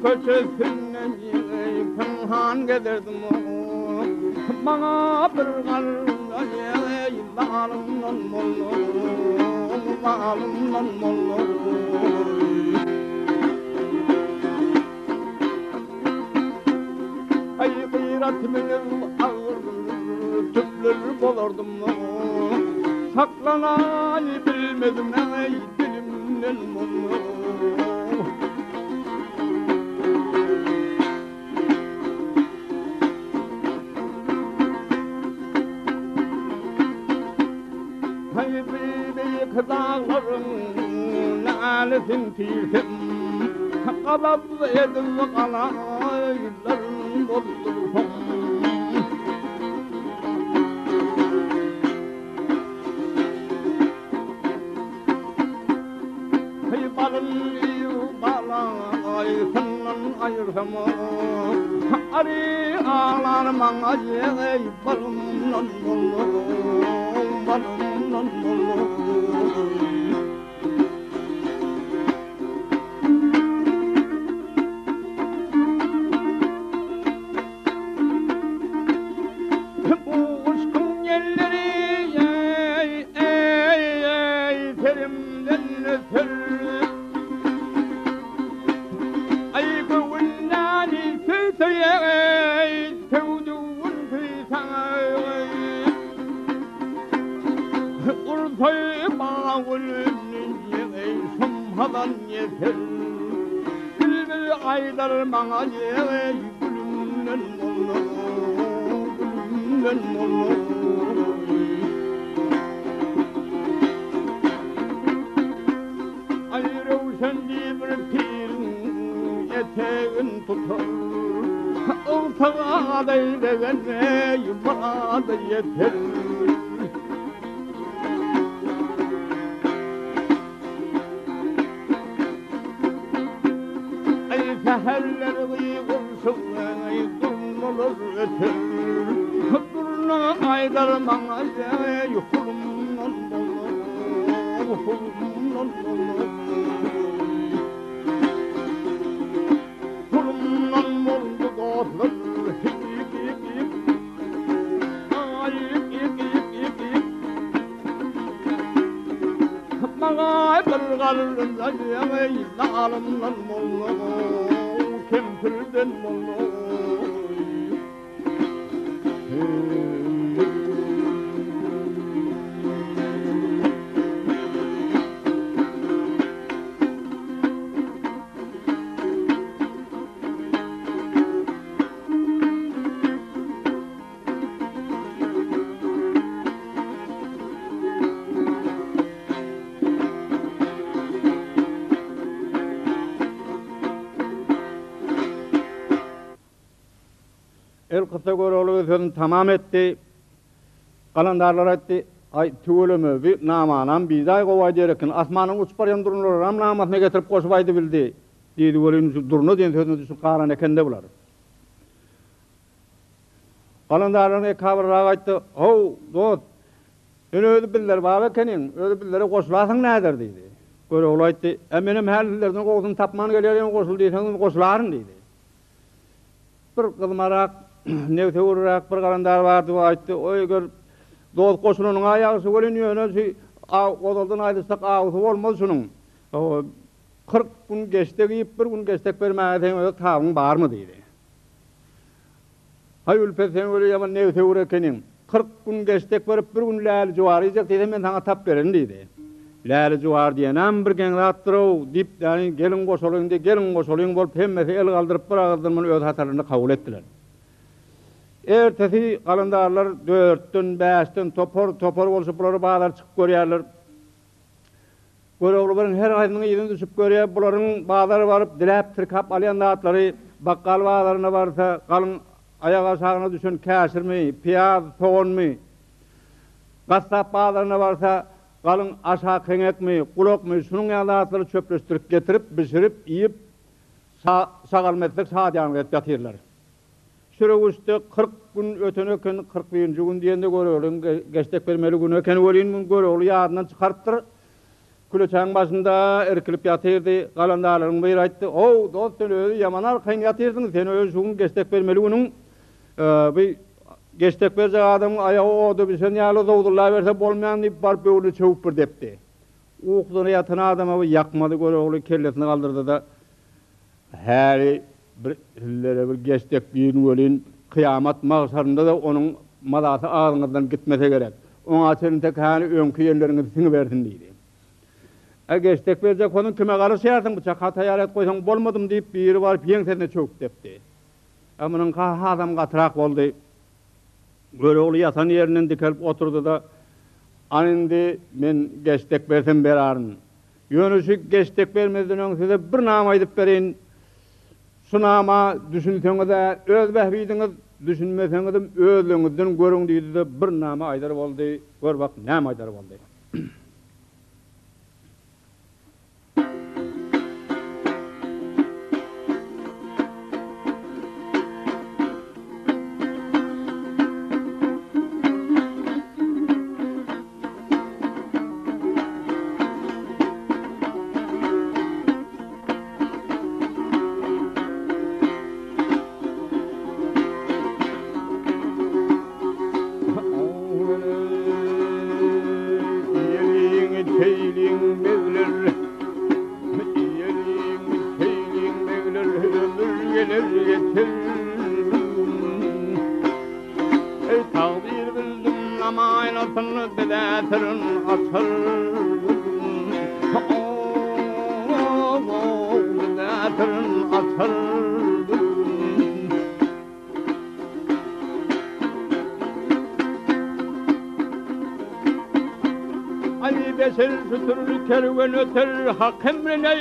Köçesinden pynhan gezerdim Maňa bir garyndaş zalymdan boldy Zalymdan boldy Aý gyrat münüp agyr tüpler bolardym Saklanaý bilmedim aý dilimden boldy. Beýik daglaryň lälesin tirsem, Gazap edip galaýlaryn bozdursam. Heý, balyn iýip balaýsyndan aýyrsam, Ary aglar maňa eý, balymdan boldy, balymdan boldy. Bu yşkyň ýelleri eý, serimden öter. Aý göwünläni söýse eý, söwdügin söýseň eý. Ursaý bagülüni eý, şumhadan ýeter. Bilbil aýdar maňa eý, gülümden boldy, gülümden boldy. Aý Röwşen diýip bir piriň etegin tutar, Ygtygat eýlegen eý, myrada ýeter. Säherler gygyryşyp durnalar öter. Durna aýdar maňa eý hulumdan bolar, hulumdan bolar. Hulumdan boldy dostlar, Maňa bir garry zalymdan boldy, kempirden boldy. Elkyssa Görogly öz sözüni tamam etdi. Galandarlar aýtdy, Aý, tüweleme, bi namanam bijaý gowy aýdýar eken. Asmandan uçup barýan durnalaram namasyna getirip goşup aýdybildi, diýdi welin, şu durna diýen sözüne düşüp galan eken-de bular. Galandarlaryň ekabyrragy aýtdy, How, dost, sen özi bizler bap ekeniň, özi bizlere goşularsyň näder? diýdi. Görogly aýtdy, Ä, menem häli sizlerden gowusyny tapman gelýärin, goşul diýseňiz, goşularyn diýdi. Bir gyzmarak, nebsewürräk bir galandar bardy, o aýtdy, Oý, eger dost goşulanyň-a ýagşy welin, ýöne şu ozaldan aýdyşsak awusy bolmaz şunuň. 40 gün geçdek iýip, bir gün geçdek bermäge seň öz tabyň barmy? diýdi. Haý Ülpet sen weli ýaman nebsewür ekeniň. 40 gün geçdek berip bir gün läli juwar iýjek diýsem men saňa tap bererin diýdi. Läli juwar diýenem bir geň zatdyr-ow diýip ýagny geliň goşalyň diý geliň goşalyň bolup hemmesi el galdyryp bir agyzdan muny öz hatarlarynda kabul etdiler. Ertesi galandarlar dörtden bäşden topar topar bolşup bulary bazara çykyp görýärler. Görogly bularyň her haýsynyň yzyna düşüp görýär. Bularyň bazara baryp, diläp-tirkäp alýan zatlary, bakgal bazaryna barsa, galyň aýak aşagyna düşen käşirmi, pyýaz, soganmy, gassap bazaryna barsa, galyň aşak heňekmi, gulakmy, şunuň ýaly zatlary çöpleşdirip getirip, bişirip, iýip, şagalmeslik şadyýanlyk edip ýatyrlar. Şu röwüşde 40 gün öten eken, 40 birinji gün diýende Göroglyň geçdek bermeli güni eken welin, muny Görogly ýadyndan çykarypdyr. Küleçäň başynda irkilip ýatyrdy. Galandarlaryň biri aýtdy, How, dost, sen özi ýaman arkaýyn ýatyrsyň, sen özi şu gün geçdek bermeli günüň. Bi geçdek berjek adamyň aýagy oda bişen ýaly zowzullaberse bolmaýan diýip, baryp böwrüne çöwüp bir depdi. Ukudan ýatan adama bu ýakmady, Görogly kellesini galdyrdy-da, Häli bir sizlere bir geçdek diýin welin, kyýamat magşarynda-da onuň mazasy agzyňyzdan gitmese gerek. Oňa çenli tek häli öňki ýenleriňiz siňibersin diýdi. Ä geçdek berjek bolsaň kime galyşýarsyň, bıçak-ha taýýar edip goýsaň bolmadymy diýip, biri baryp ýeňsesine çöwüp depdi. Ä munuňky hasam gatyrak boldy. Görogly ýatan ýerinden dikelip oturdy-da, Ana indi men geçdek bersem beraryn. Ýöne şu geçdek bermezden öň size bir nama aýdyp bereýin. Şu nama düşünseňiz-ä öz bähbidiňiz, düşünmeseňizem özleňizden görüň diýdi-de bir nama aýdar boldy. Gör bak näme aýdar boldy. Eý takdyr bildim namaýlasyn bize syryn açar Bize syryn açar Aý beşer şütür kerwen öter Hak emrine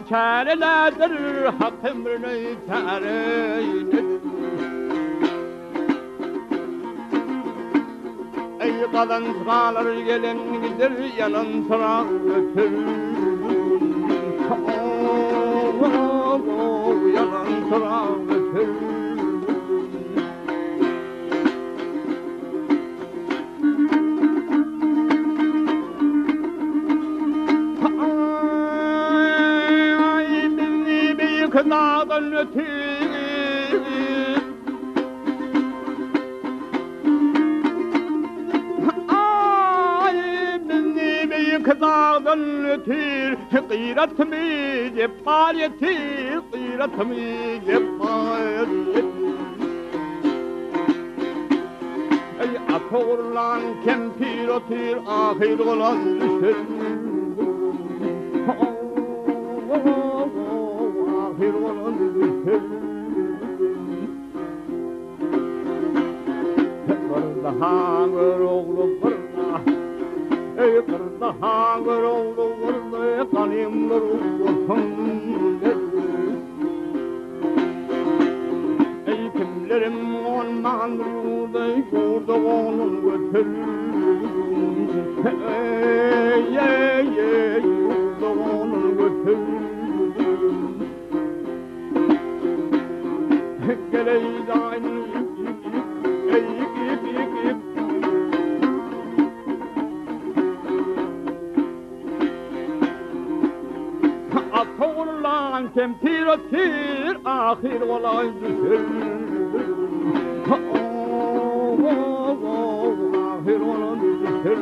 çäre nädir Hak emrine çäre nedir Eý gazanç galar gelen gider ýanan çyrag öter Ýanan. dagdan ötir. Aý, bizni beýik dagdan ötir, Gyratymy Jepbar ýetir, Gyratymy Jepbar ýetir. Eý, ata gurlan kempir otyr, ahyr bolan düşer. Ahyr bolan düşer. Gyrda Görogly gyrda, Eý, gyrda Görogly gyrda, Ganymlar ursun. Eý, kimlerim gonmandyr ýurda, Ýurda gonan göter. Eý, eý, eý, ýurda gonan göter. Ata urlan kempir otyr, ahyr golaý düşer. Ahyr golaý düşer.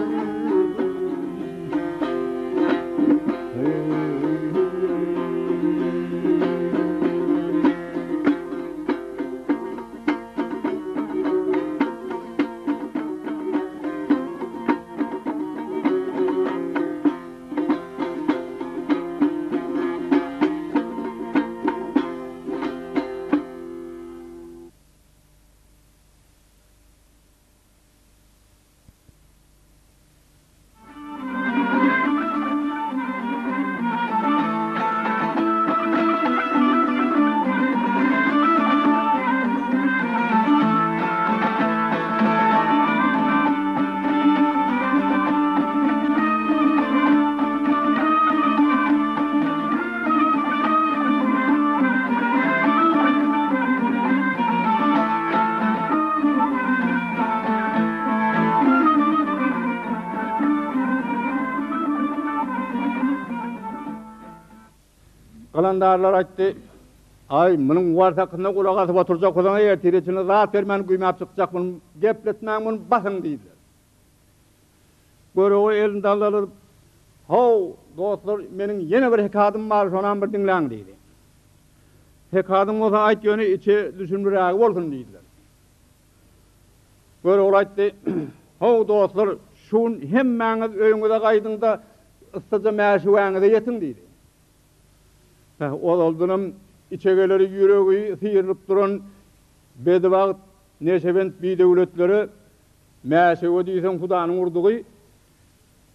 Galandarlar aýtdy, Aý, munuň warsakyna gulak asyp oturjak bolsaň, ertire çenli zat bermän güýmäp çykjak, muny gepletmäň, muny basyň diýdiler. Görogly elini daldaladyp, How, dostlar, meniň ýene bir hekadym bar, şonam bir diňläň diýdi. Hekadyň bolsa aýt, ýöne içi düşünlirägi bolsun diýdiler. Görogly aýtdy, How, dostlar, şu gün hemmäňiz öýüňize gaýdyň-da, yssyja mäşuwäňize ýetiň diýdi. Päh, ozaldanam içegeleri ýüregi syrylyp duran bedibagt, neşebent bidöwletlere Mäşewe diýseň Hudanyň urdugy,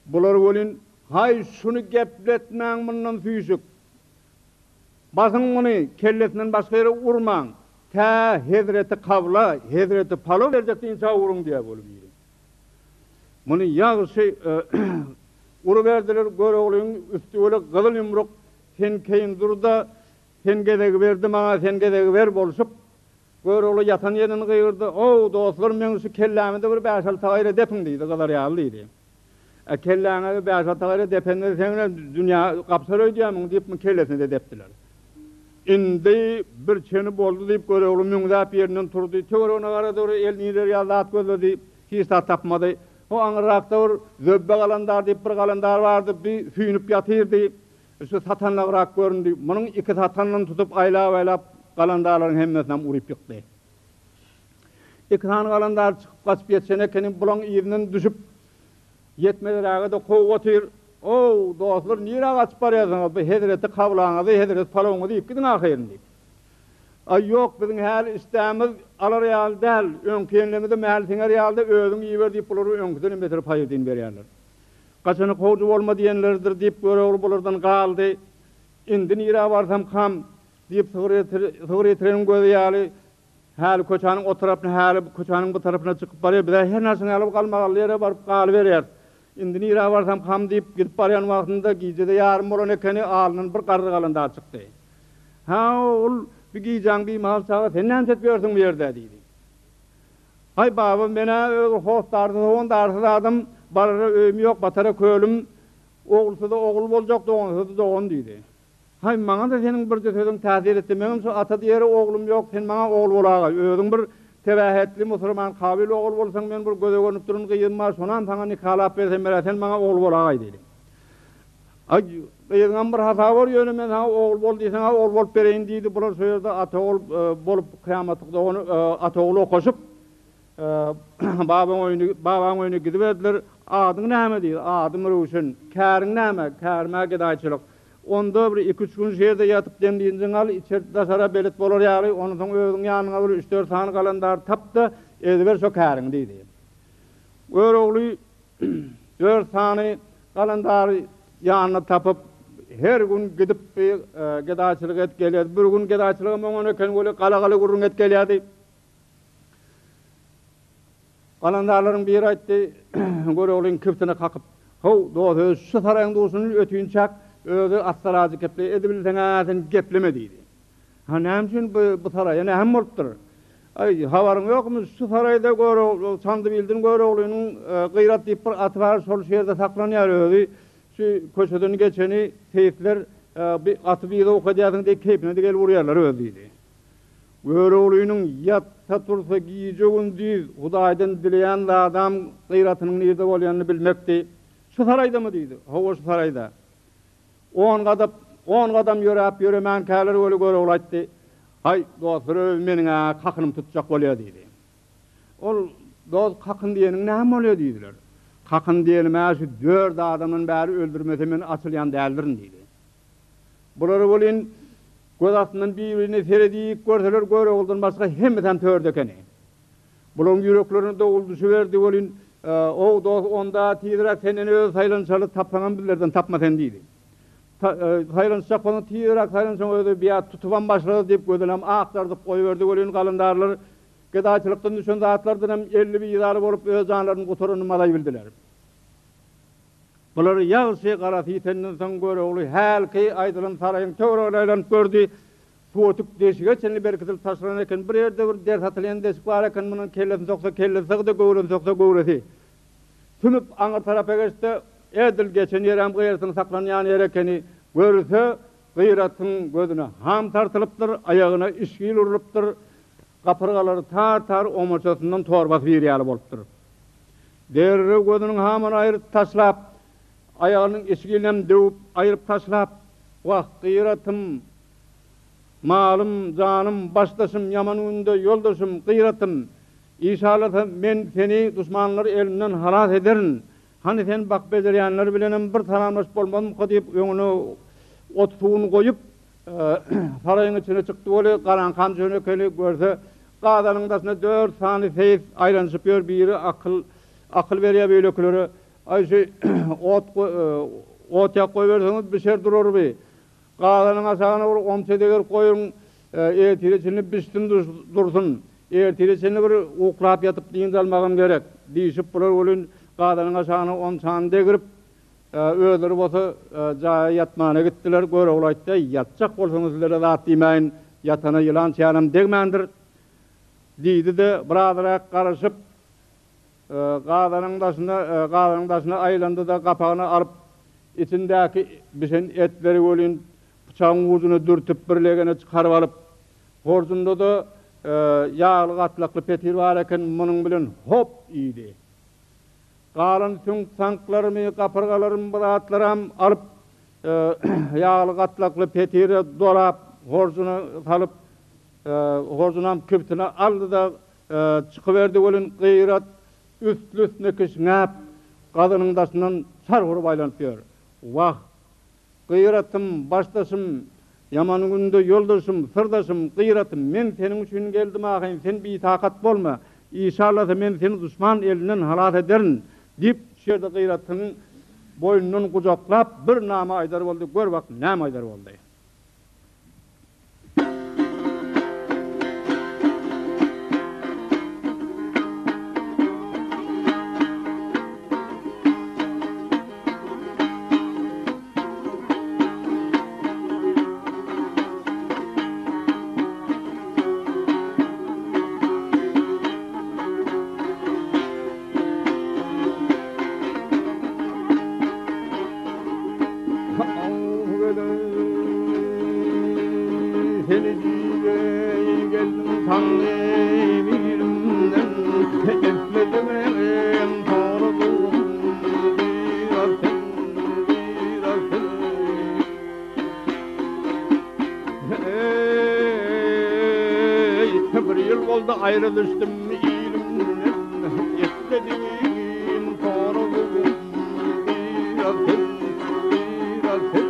bular welin, Haý, şuny gepletmäň mundan süýşük. Basyň muny, kellesinden başga ýere urmaň. Tä hezreti kabla, hezreti palaw berjek dynça uruň diýýär weli biri. Muny ýagşy uruberdiler, Göroglyň üsti weli gyzyl ýumruk, sen keýin dur-da, sen gezegi berdi maňa, sen gezegi ber bolşup, Görogly ýatan ýerinden gygyrdy, Ow, dostlar, meň şu kellämi-de bir bäş-alty gaýra depiň diýdi, gyzar ýaly diýdi. Ä, kelläňe bäş-alty gaýra depende seňňe dünýä gapsar öýdýärmiň diýip, muň kellesine-de depdiler. Indi bir çeni boldy diýip, Görogly müňzäp ýerinden turdy, töweregine garady, bir elini iler ýaly zat gözledi, hiç zat tapmady. Ho, aňyrrakda bir Zöbbe galandar diýip bir galandar bardy, bi süýnüp ýatyrdy. Şu satanlagrak göründi. Munuň iki satanyny tutup aýlap-aýlap galandarlaryň hemmesinem uryp ýykdy. Iki sany galandar çykyp gaçyp ýetişen ekeni, bulaň yzyndan düşüp ýetmezräge-de kowup otyr. Ow, dostlar, nirä gaçyp barýarsyňyz? Bu hezreti kablaňyzy, hezreti palawyňyzy iýip gidiň ahyryn diýip. Aý, ýok, biziň häli işdämiz alar ýaly däl, öňki ýenlemizem häli siňer ýaly-da, özüň iýiber diýip, bular öňküdenem beter paýyrdyny berýärler. Gaçany kowdy bolma diýenleridir diýip Görogly bulardan galdy. Indi nirä barsamkam? diýip sygyr sygyr ýitireniň gözi ýaly häli köçäniň o tarapyna häli köçäniň bu tarapyna çykyp barýar. Biz-ä her näçe ýaly galmagally ýere baryp galyberýäris. Indi nirä barsamkam diýip gidip barýan wagtynda gije-de ýarym bolan ekeni, alnyndan bir garry galandar çykdy. Hä, ol bir gijäň bimahal çagy sen näme edip ýörsüň bu ýerde? diýdi. Haý, baba, men-ä öz hossarsyz, howandarsyz adam, barara öýüm ýok, batara kölüm, ogulsyza ogul boljak, dogansyza dogan diýdi. Haý, maňa-da seniň birje sözüň täsir etdi. Meňem şu ata diýere oglum ýok, sen maňa ogul bolagaý. Özüň bir tebähetli musurman kabyl ogul bolsaň, men bir göze görnüp duran gyzym bar, şonam saňa nikalap bersem berer, sen maňa ogul bolagaý diýdi. Aý, gyzyňam bir hasaby bor, ýöne men saňa ogul bol diýseň-ä ogul bolup bereýin diýdi. Bular şo ýerde ata-ogul bolup kyýamatlyk dogany ata-ogul okaşyp, Babaň öýüne, babaň öýüne gidiberdiler. Adyň näme diýdi. Adym Röwşen. Käriň näme? Kärim-ä gedaýçylyk. Onda bir iki-üç gün şu ýerde ýatyp dem-dynjyňy al, içeri-daşara belet bolar ýaly, onsoň özüň ýanyňa bir üç-dört sany galandar tap-da, ediber şo käriňi diýdi. Görogly dört sany galandary ýanyna tapyp, her gün gidip gedaýçylyk edip gelýärdi. Bir gün gedaýçylygam oňan eken weli, gala-gala gürrüň edip gelýärdi. Galandarlaryň biri aýtdy, Göroglyň kibtine kakyp, How, dost, özi şu saraýyň duşuny ötünçäk, özi assarajyk geple, edibilseň-ä sen gepleme diýdi. Ha, näme üçin bu, bu saraýa näme bolupdyr? Aý, habaryň ýokmy, şu saraýda Görogly, Çandybildiň Göroglynyň Gyrat diýip bir aty bar, şol şu ýerde saklanýar özi. Şu köçeden geçeni seýisler bi aty bizowka edýärsiň diýip keýpine-de gelip urýarlar özi diýdi. Göroglynyň ýatsa-tursa, gije-gündiz Hudaýdan dileýän zadam Gyratynyň nirde bolýanyny bilmekdi. Şu saraýdamy? diýdi. Hawa, şu saraýda. On gadap, on gadam ýöräp ýöremänkäler weli Görogly aýtdy, Haý, dostlar, özi meniň-ä kakynym tutjak bolýar diýdi. Ol, Dost, kakyn diýeniň näme bolýar diýdiler. Kakyn diýenim-ä şu dört adamdan bäri öldürmese men açylýan däldirin diýdi. Bulary welin göz astyndan bir-birine seredip görseler Göroguldan başga hemmesem törde ekeni. Bularyň ýüreklerine dowul düşüberdi welin, Ow, dost, onda tizräk senden özi saýlanyşaly, tapsaňam bizlerden tapma sen diýdi. Saýlanyşjak bolsaň tizräk saýlanşyň özi biýa tutubam başlarys diýip gözünem akdardyp goýberdi welin galandarlar gedaýçylykdan düşen zatlardanam elli bizary bolup öz janlaryny gutaranyny malaý bildiler. Bular ýagşy garasy ýitenden soň Görogly hälki aýdylan saraýyň töweregine aýlanyp gördi. Suwötük deşige çenli berkidilip taşlanan eken. Bir ýerde bir der satylýan deşik bar eken, munuň kellesini soksa kellesi sygdy, göwresini soksa göwresi. Sümüp aňyr tarapa geçse, edil geçen ýerem gyratyň saklanýan ýeri ekeni. Görse, gyratyň gözüne ham tartylypdyr, aýagyna işgil urlupdyr, gapyrgalary tar-tar omaçasyndan torbasy bir ýaly bolupdyr. Derrew gözüniň hamyny aýryp taşlap, aýagynyň içginem döwüp aýryp taşlap, Wah, Gyratym, malym, janym, başdaşym, ýaman günde ýoldaşym, Gyratym, işalasa men seni duşmanlar elinden halas ederin. Hany sen bakyp bejerýänler bilenem bir salamlaşyp bolmazmyka diýip, öňüne ot-suwuny goýup, Saraýyň içine çykdy weli, garaňkam düşen ekeni, görse, gazanyň daşynda dört sany seýis aýlanyşyp ýör, biri akyl, akyl berýär beýlekilere, Aý, şu ot, ot ýakyp goýberseňiz, bişer durar bi. Gazanyň aşagyna bir omça degerip goýuň, ertire çenli bişsin dursun. Ertire çenli bir uklap ýatyp dynç almagam gerek, diýşip, bular welin gazanyň aşagyna omçany degrip, Özleri bolsa jaýa ýatmana gitdiler. Görogly aýtdy, Ýatjak bolsaňyz sizlere zat diýmäýin, ýatana ýylan çaýanam degmändir. Diýdi-de, birazrak garaşyp, gazanyň daşyna, gazanyň daşyna aýlandy-da, gapagyny alyp, içindäki bişen etleri welin pyçagyň ujuna dürtüp, bir legene çykaryp alyp, horjunda-da ýagly gatlakly petir bar eken, munuň bilen hop iýdi. Galan süňk-saňklarymy, gapyrgalarymy bir zatlaram alyp, ýagly gatlakly petire dolap, horjuna salyp, horjunam kibtine aldy-da, çykyberdi welin, Gyrat üstli-üstüne kişňäp, gazanyň daşyndan çarh urup aýlanyp ýör. Wah, Gyratym, başdaşym, ýaman günde ýoldaşym, syrdaşym, Gyratym, men seniň üçin geldim ahyryn, sen bitakat bolma, işallasa men seni duşman elinden halas ederin, diýip, şu ýerde Gyratyň boýnundan gujaklap, bir nama aýdar boldy, gör bak, näme aýdar boldy. Çandyl ilimden Isledigim soradygym Biraz sen, biraz sen. Eý, bir ýyl boldy aýra düşdüm ilimden Isledigim soradygym Biraz sen, biraz sen.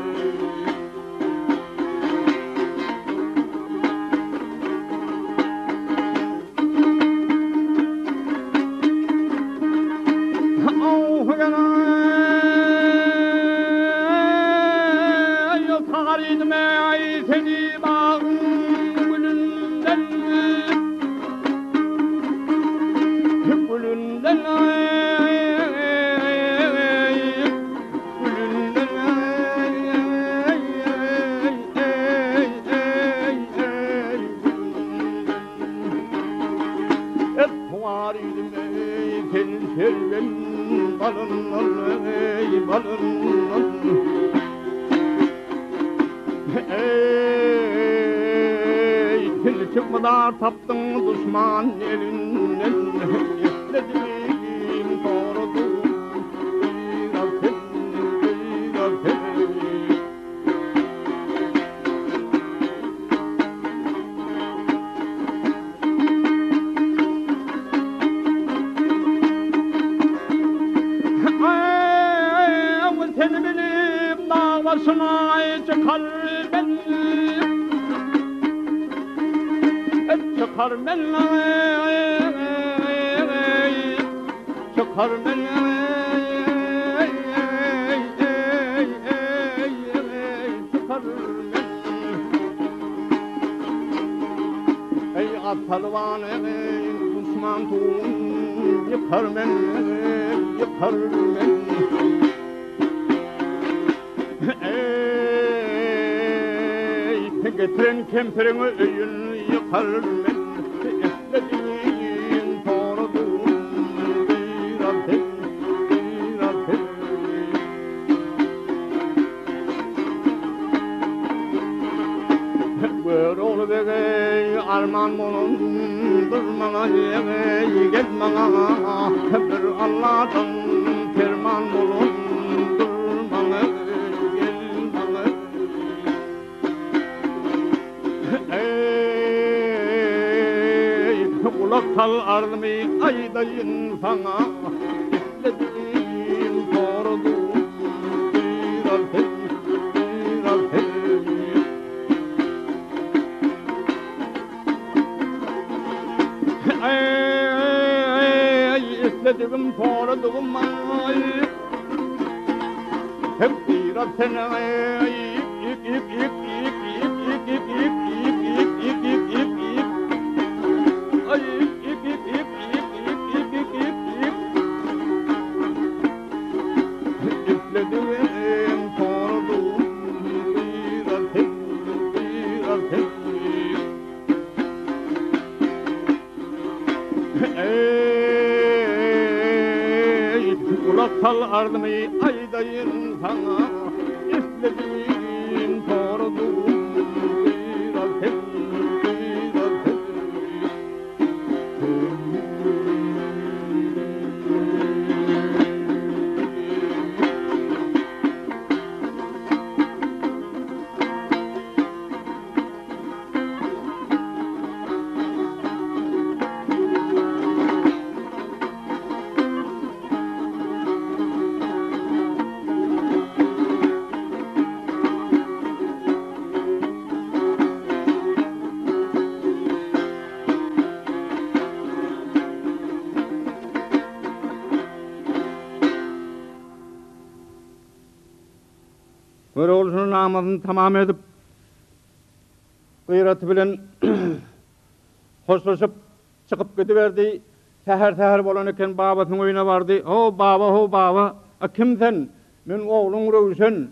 Tapdyň duşman elinden Isledigim soradym Seni bilip dağ başına çykar men Çykar men Çykar men Çykar men Eý at pälwan eý duşman tugun ýykar men ýykar men Eý getiren kempiriň öýün ýykar men Isledigin soradygyn biraz sen biraz sen. Görogly begeý arman bolandyr maňa eý gel maňa bir Alladan perman bolandyr maňa gel maňa eý gulak sal arzymy aýdaýyn saňa isledigim soradygym Isledigim soradygym aý Hep biraz sen aý ip ip ip ip ip ip ip ip ip ip ip ip ip ip Ay ip ip ip ip ip ip ip ip ip Isledigim soradygym biraz sen biraz sen. Eý, gulak sal arzymy aýdaýyn saňa, Isledigim soradygym biraz sen, biraz sen. Görogly şuny namazyny tamam edip, Gyraty bilen hoşlaşyp, çykyp gidiberdi. Säher-säher bolan eken, babasynyň öýüne bardy. How, baba, how, baba! A kim sen? Men ogluň Röwşen.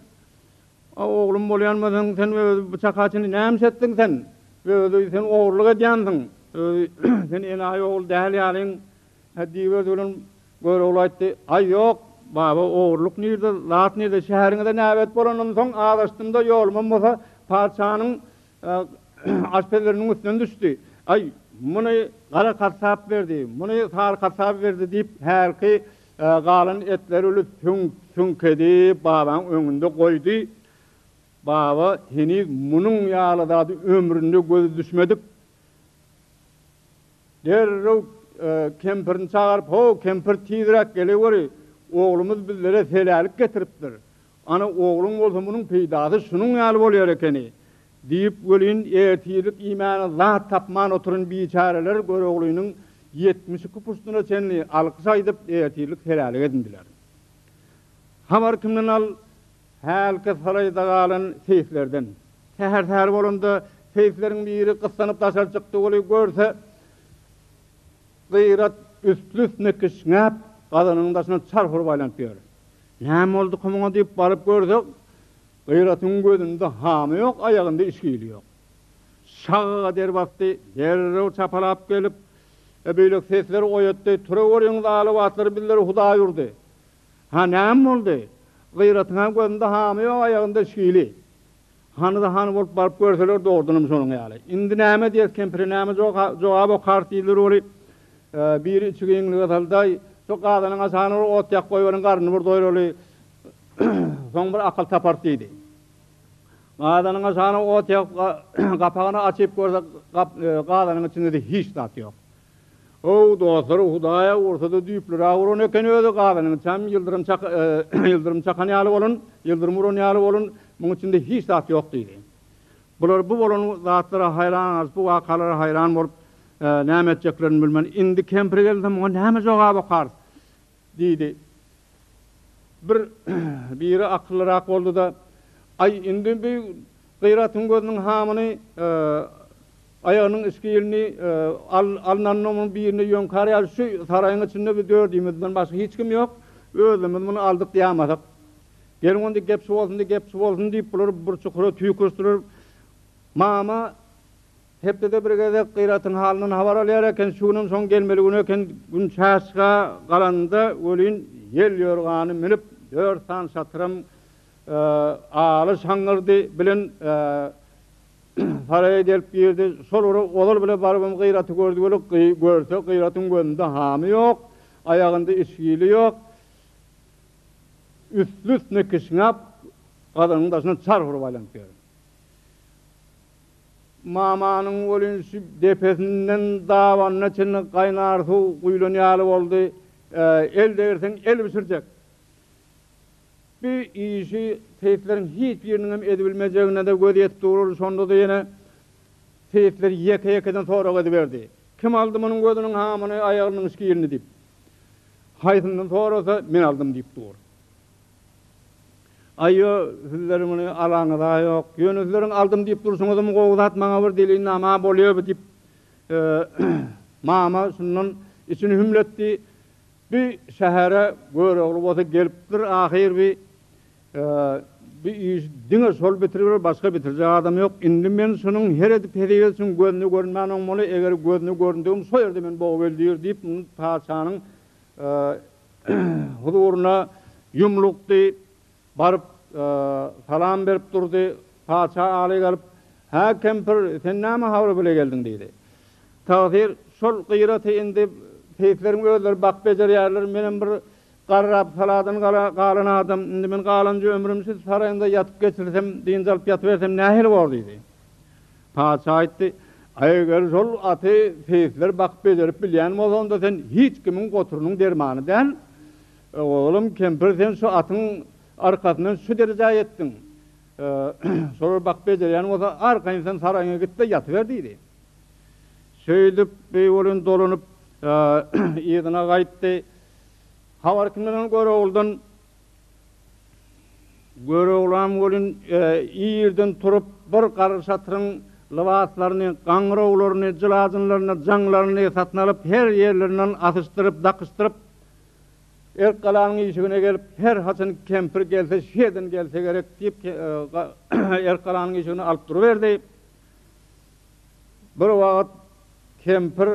A oglum bolýan bolsaň, sen özi bu çaka çenli näme iş etdiň sen? Özi sen ogurlyk edýänsiň. Özi sen enaýy ogul däl ýalyň. Hä diýip özi bilen Görogly aýtdy. Aý ýok, baba, ogurlyk nirde, zat nirde, şäheriňize näbet bolandan soň azaşdym-da, ýolumam bolsa patyşanyň aşpezleriniň üstünden düşdi. Aý. Muny Gara gassap berdi, muny Sary gassap berdi diýip, hälki galan etleri uly süňk edip babaň öňünde goýdy. Baba heniz munuň ýaly zady ömründe gözi düşmedik. Derrew kempirini çagyryp, How, kempir tizräk geleweri, oglumyz bizlere selälik getiripdir. Ana, ogluň bolsa munuň peýdasy şunuň ýaly bolýar ekeni. Diýip welin, ertirlik iýmäne zat tapman oturan biçäreler Göroglynyň 72 puştuna çenli alkyş aýdyp, ertirlik selälik edindiler. Habar kimden al, hälki saraýda galan seýislerden. Säher-säher bolanda, seýisleriň biri gyssanyp daşary çykdy weli, görse, Gyrat üstli-üstüne kişňäp, gazanyň daşyna çarh urup aýlanyp ýör. Näme bolduka muňa diýip baryp görse, Gyratyň gözünde hamy ýok, aýagynda işgili ýok. Şagaga der basdy, derrew çapalap gelip, beýleki sesleri oýatdy, Turaweriň zaly atlary bizleri Hudaý urdy. Ha, näme boldy? Gyratyň-a gözünde hamy ýok, aýagynda işgili. Hany-da hany bolup baryp görseler, dogrudanam şonuň ýaly. Indi näme edýäs, kempire näme jogap okarys diýdiler weli, biri içi giňlige saldy-aý, şo gazanyň aşagyna bir ot ýakyp goýberiň, garnyny bir doýraly, soň bir akyl taparys diýdi. Gazanyň aşagyna ot ýakyp, gapagyny açyp görse, gazanyň içinde-de hiç zat ýok. How, dostlar, Hudaý-a ursa-da düýplüräk uran eken özi, gazanyň içem ýyldyrym çak, ýyldyrym çakan ýaly bolan, ýyldyrym uran ýaly bolan, muň içinde hiç zat ýok diýdi. Bular bu bolan zatlara haýran galyp, bu wakalara haýran bolup, näme etjeklerini bilmän, indi kempir gelse muňa näme jogap okarys? Diýdi. Bir biri akyllyrak boldy-da, Aý, indi bi Gyratyň gözüniň hamyny, aýagynyň içki ýelini alnanyny munuň birine ýöňkär ýaly şu saraýyň içinde biz dördümizden başga hiç kim ýok. Özümiz muny aldyk diýamasak. Geliň onda gep şu bolsun-da, gep şu bolsun diýip, bular bir çukura tüýkürişdiler. Mama Hepdede bir gezek Gyratyň halyndan habar alýar eken, şu günem şoň gelmeli güni eken, gün çaşga galanda welin ýel ýorgany münüp, dört sany şatyram aly şaňňyrdy bilen saraýa gelip girdi. Şol bir ozal bile barybam Gyraty gördi weli, görse Gyratyň gözünde hamy ýok, aýagynda içgili ýok, üstli-üstüne kişňäp, gazanyň daşyna çarh urup aýlanyp ýör. Mamanyň welin şu depesinden dabanyna çenli gaýnar suw guýlan ýaly boldy. El degirseň el bişirjek. Bu işi seýisleriň hiç biriniňem edibilmejegine-de gözi ýetip durardy. Şonda-da ýene seýisler ýeke-ýekeden sorag ediberdi. Kim aldy munuň gözüniň hamyny, aýagynyň şkirini diýip. Haýsyndan sorasa, men aldym diýip dur. Aýo, sizler muny alaňyz-a ýok. Ýöne sizleriň aldym diýip durşuňyzam gowy zat, maňa bir delilnama bolýa bu diýip, mama şundan içini hümletdi. Bi şähere Görogly bolsa gelipdir ahyr bi bi işi diňe şol bitiriber, başga bitirjek adam ýok. Indi men şunuň her edip hesip etsin gözüne görünmän oňmaly, eger gözüne göründigim şo ýerde meni bogup öldüýr diýip, muny patyşanyň huzuryna ýumlukdy. Baryp, salam berip durdy. Patyşa aly galyp, Hä, kempir, sen näme habar bile geldiň? diýdi. Tagsyr, şol Gyraty indi seýisleriň özleri bakyp bejerýärler. Menem bir garrap saladan galan adam. Indi men galanja ömrümi şu saraýyňda ýatyp geçirsem, dynç alyp ýatybersem nähili bor? diýdi. Patyşa aýtdy, Eger şol aty seýisler bakyp bejerip bilýän bolsa, onda sen hiç kimiň goturynyň dermany däl. Oglum, kempir sen şu atyň arkasyndan şu derejä ýetdiň. Şolar bakyp bejerýän bolsa, arkaýyn sen saraýyňa git-de ýatyber diýdi. Şeýdip, beý welin dolanyp, yzyna gaýtdy. Habar kimden ol Görogludan. Göroglam welin irden turup, bir garry şatyryň lybaslaryny, gaňrawlaryny, jylajynlaryny, jaňlaryny satyn alyp, her ýerlerinden asyşdyryp, dakyşdyryp, Erkgalanyň işigine gelip, her haçan kempir gelse, şu ýerden gelse gerek diýip, Erkgalanyň işigine alyp duruberdi. Bir wagt kempir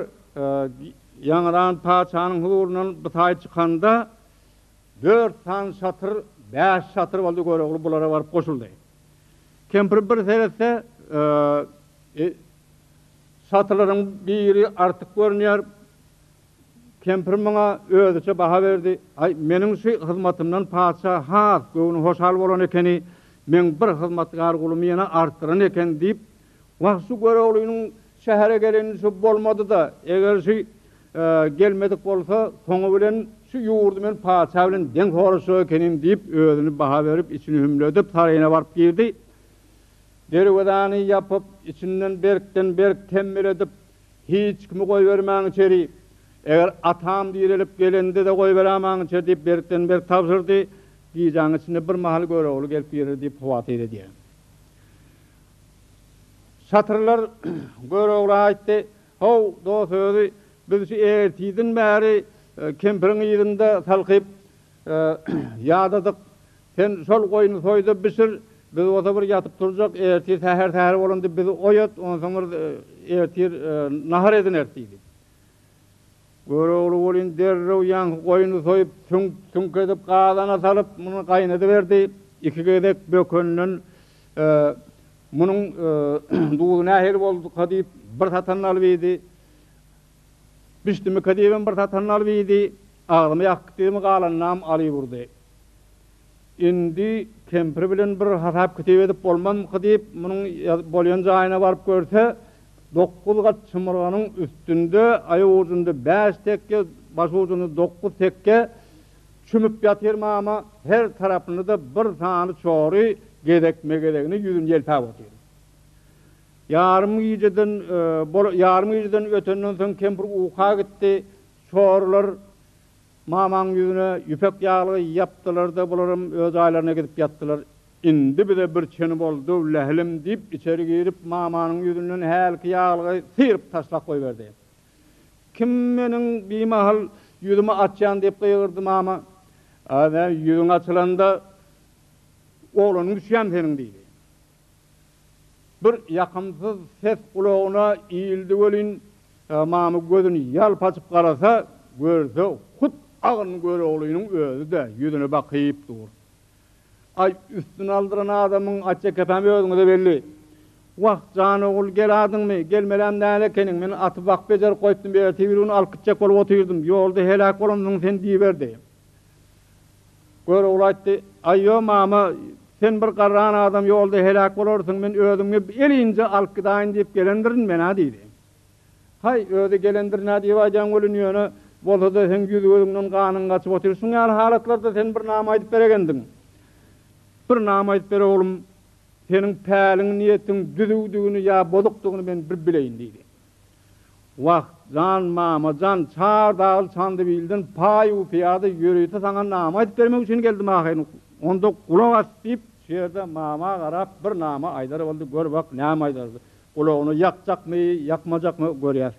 ýaňydan patyşanyň huzuryndan bu taý çykanda, Dört sany şatyr, bäş şatyr boldy, Görogly bulara baryp goşuldy. Kempir bir seretse, Şatylaryň biri artyk görünýär. Kempir muňa özüçe baha berdi, Aý, meniň şu hyzmatymdan patyşa has göwni hoşal bolan ekeni, meň bir hyzmatgär gulumy ýene artdyran eken diýip, Wah, şu Göroglynyň şähere geleni şu bolmady-da, eger şu gelmedik bolsa, soňy bilen şu ýurdy men patyşa bilen deň soraşjak ekenim diýip, özüni baha berip, içini hümledip, saraýyna baryp girdi. Derwezäni ýapyp, içinden berkden-berk temmeledip, Hiç kimi goýbermäň içeri. Eger atam direlip gelende-de goýberämäň içeri diýip berkden-berk tabşyrdy. Gijäň içinde bir mahal Görogly gelip girer diýip howatyr edýär. Şatyrlar Görogla aýtdy, How, dost özi, biz şu ertirden bäri kempiriň yzynda salkyp ýadadyk. Sen şol goýny soý-da bişir, biz bolsa bir ýatyp turjak, ertir säher-säher bolanda bizi oýat, onsoň bir ertir nahar edineris diýdi. Görogly welin derrew ýaňky goýny soýup, süňk-süňk edip gazana salyp, muny gaýnadyberdi. Iki gezek bökenden munuň duzy nähili bolduka diýip, bir satanyny alyp iýdi. Bişdimika diýibem bir satanyny alyp iýdi. Agzyma ýakyp diýdimi galanynam alyp urdy. Indi kempir bilen bir hasap-kitip edip bolmazmyka diýip, munuň bolýan jaýyna baryp görse, dokuz gat çymyrganyň üstünde, aýagujunda bäş tekge, başujunda dokuz tekge çümüp ýatyr mama, her tarapynda-da bir sany çory gezekme-gezegine ýüzüni ýelpäp otyr. Ýarym gijeden ýarym gijeden ötenden soň kempir uka gitdi. Çorular Mamaň ýüzüne ýüpek ýaglygy ýapdylar-da, bularam öz jaýlaryna gidip ýatdylar. Indi bize bir çeni boldy, lählim, diýip, içeri girip, mamanyň ýüzünden hälki ýaglygy syryp taşlap goýberdi. Kim meniň bimahal ýüzümi açýan diýip gygyrdy mama. A, näme, ýüzüň açylanda oglanyň düşýämi seniň diýdi. Bir ýakymsyz ses gulagyna ildi welin, Mama gözüni ýalp açyp garasa, görse, hut Agyn Göroglynyň özi-de ýüzüne bakyp dur. Aý, üstüni aldyran adamyň açja kepäm özüňize belli. Wah, jan ogul, geladyňmy? Gelmelem däl ekeniň. Men aty bakyp-bejerip goýupdym, ertir-birigün alyp gitjek bolup otyrdym. Ýolda heläk bolansyň sen diýiberdi. Görogly aýtdy, Aý-ýo, mama, sen bir garran adam ýolda heläk bolarsyň, men özüňi elinje alyp gidaýyn diýip gelendirin men-ä diýdi. Haý, özi gelendirin-ä diýip aýdýaň welin, ýöne, bolsa-da seň ýüz-gözüňden ganyň gaçyp otyr. Şuň ýaly halatlarda sen bir nama aýdyp beregendiň. Bir nama aýdyp ber, oglum, seniň päliň, niýetiň düzüwdigini ýa bozukdygyny men bir bileýin diýdi. Wah, jan mama jan, çar dagly Çandybilden paý-u-pyýada ýörite saňa nama aýdyp bermek üçin geldim ahyryn. Onda gulak as, diýip, şu ýerde mama garap bir nama aýdar boldy, gör bak, näme aýdar. Gulagyna ýakjakmy, ýakmajakmy görýäs.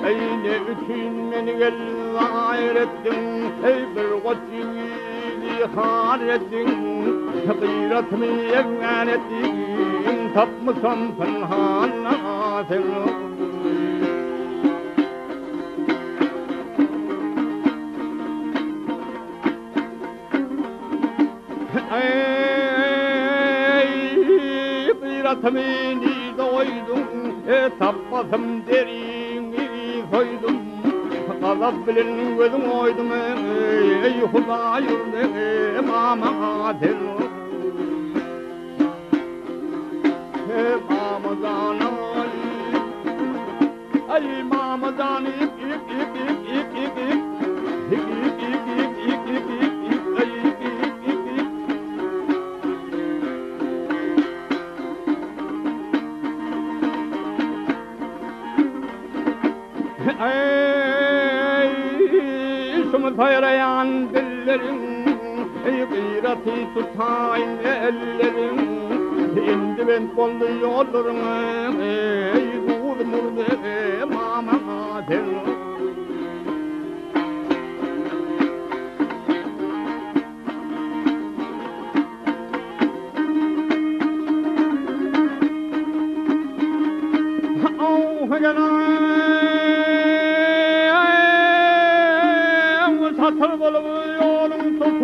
Eý, ne üçin meni gellaýr etdiň, Eý, bir goç ýigidi har etdiň, Gyratymy ýegňän etdiň, Tapmyşam pynhan sen. Eý, gyratymy nirde goýduň, Tapmasam deriňi soýdum, Gazap bilen gözüň oýdum, Eý, Hudaý urdy, mama sen. Mama jana. Saýraýan dilleriň, eý, Gyraty tutaýyn elleriň, Indi bent boldy ýollaryň, eý, Duzum urdy mama sen. Satyr bolup ýoluň tutup,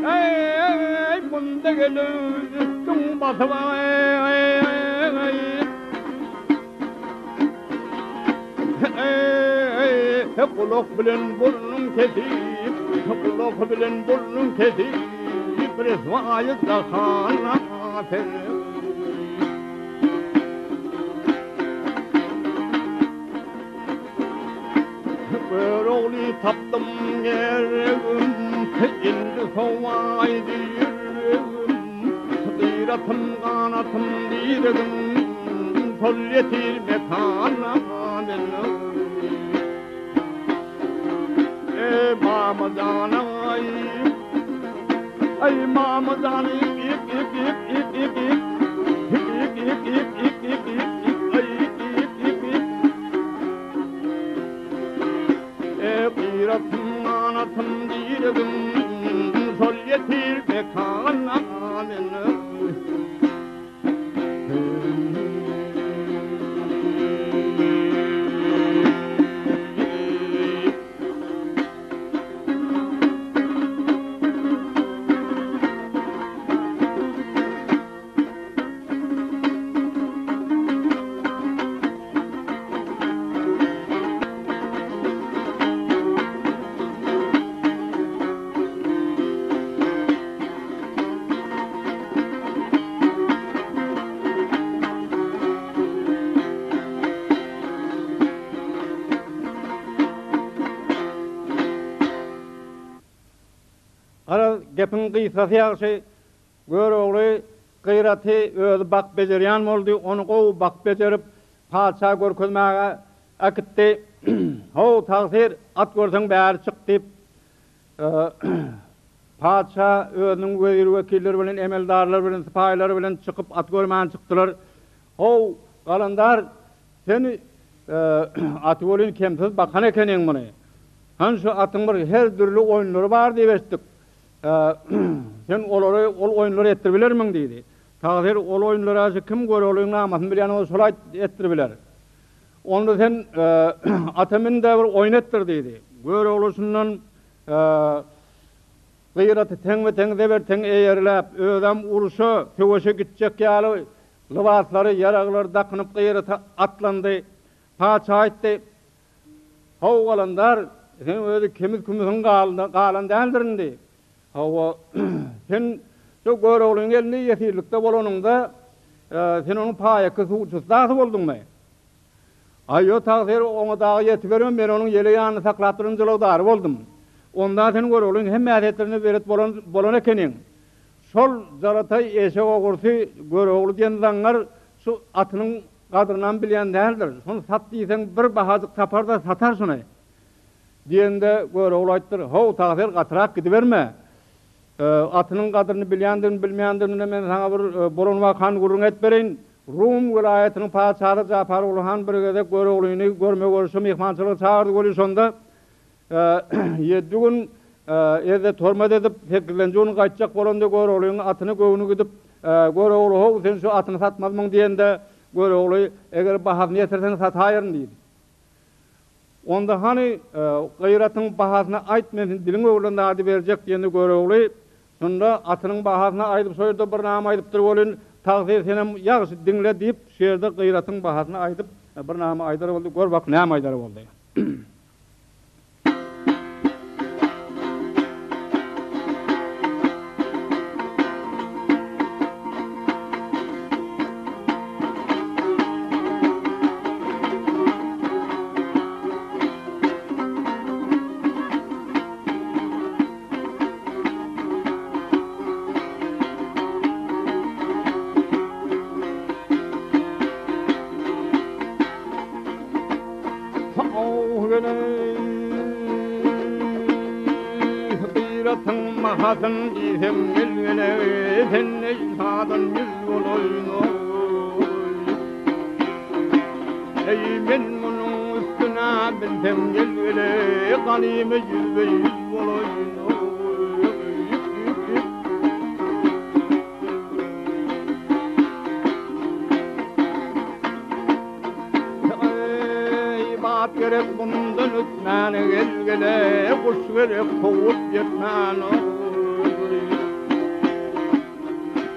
Eý, munda gelip üstüň basyp, Eý, gulak bilen burnuň kesip, gulak bilen burnuň kesip, ryswaýy jahana sen. Görogly tapdym geregim, indi sowaýdy ýüregim, Gyratym, ganatym, diregim, şol ýetir mekana meni. Eý, mama jan-aý, aý, mama jan, ik, ik, ik, ik, ik, ik, ik, ik, ik, ik, ik, ik, ik, ik, ik, aý, ik, ik, ik, ik. Eý, gyratym, ganatym, diregim, şol ýetir mekana meni. Garaz, gepiň gysgasy ýagşy, Görogly Gyraty özi bakyp bejerýän boldy, ony gowy bakyp bejerip, patyşa görkezmäge äkitdi. How, tagsyr, at görseň bäri çyk diýip, patyşa özüniň wezir-wekilleri bilen, emeldarlary bilen, sypaýylary bilen çykyp, at görmäne çykdylar. How, galandar, sen aty welin kemsiz bakan ekeniň muny. Hany şu atyň bir her dürli oýunlary bar diýip eşitdik. Sen olary ol oýunlary etdiribilermiň? diýdi. Tagsyr, Ol oýunlary şu kim Göroglyň namasyny bilýän bolsa şol etdiribiler. Onda sen ata min-de bir oýun etdir diýdi. Görogly şundan Gyraty teňbe-teň zeber-teň eýerläp, özem urşa, söweşe gitjek ýaly lybaslary, ýaraglary dakynyp Gyrata atlandy. Patyşa aýtdy. Haw, galandar, seň özi kemiz-kümüsiň galan däldir indi. Hawa, sen şo Göroglyň elinde ýesirlikde bolanyňda, sen onuň paýaky suwçusy dagy bolduňmy? Aý, ýo, tagsyr, oňa dagy ýetiberme, men onuň ýele ýanyny saklap duran jylawdary boldum. Onda sen Göroglyň hemme häsiýetlerine belet bolan bolan ekeniň. Şol jalataý eşek ogrusy Görogly diýen zaňňar şu atynyň Gadrynam bilýän däldir. Şony sat diýseň, bir bahajyk tapar-da, satar şuny. Diýende, Görogly aýtdyr, How, tagsyr, gatyrak gidiberme. Atynyň gadryny bilýändigini, bilmeýändigini men saňa bir bolan wakany gürrüň edip bereýin. Rum welaýatynyň patyşasy Japarguly han bir gezek Göroglyny görme-görüşe myhmançylyga çagyrdy weli şonda Ýedi gün ezzet-hormat edip, sekizinji gün gaýtjak bolanda Göroglynyň atyna göwni gidip, Görogly, how, sen şu atyny satmazmyň diýende, Görogly, Eger bahasyny ýetirseň sataýaryn diýdi. Onda hany, Gyratyň bahasyny aýt, men seni diliň öwrülen zady berjek diýende Görogly, şunda atynyň bahasyny aýdyp, şo ýerde bir nama aýdypdyr welin, Tagsyr senem ýagşy diňle diýip, şu ýerde Gyratyň bahasyny aýdyp, bir nama aýdar boldy, gör bak näme aýdar boldy. bahasyn diýsem gel-gele, sende şadan ýüz bolaýyn-oý. Eý, men munuň üstüne binsem gel-gele, ganymy ýüzbe-ýüz bolaýyn-oý. Eý, bat gerek mundan ötmäne gel-gele, guş gerek kowup ýetmäne.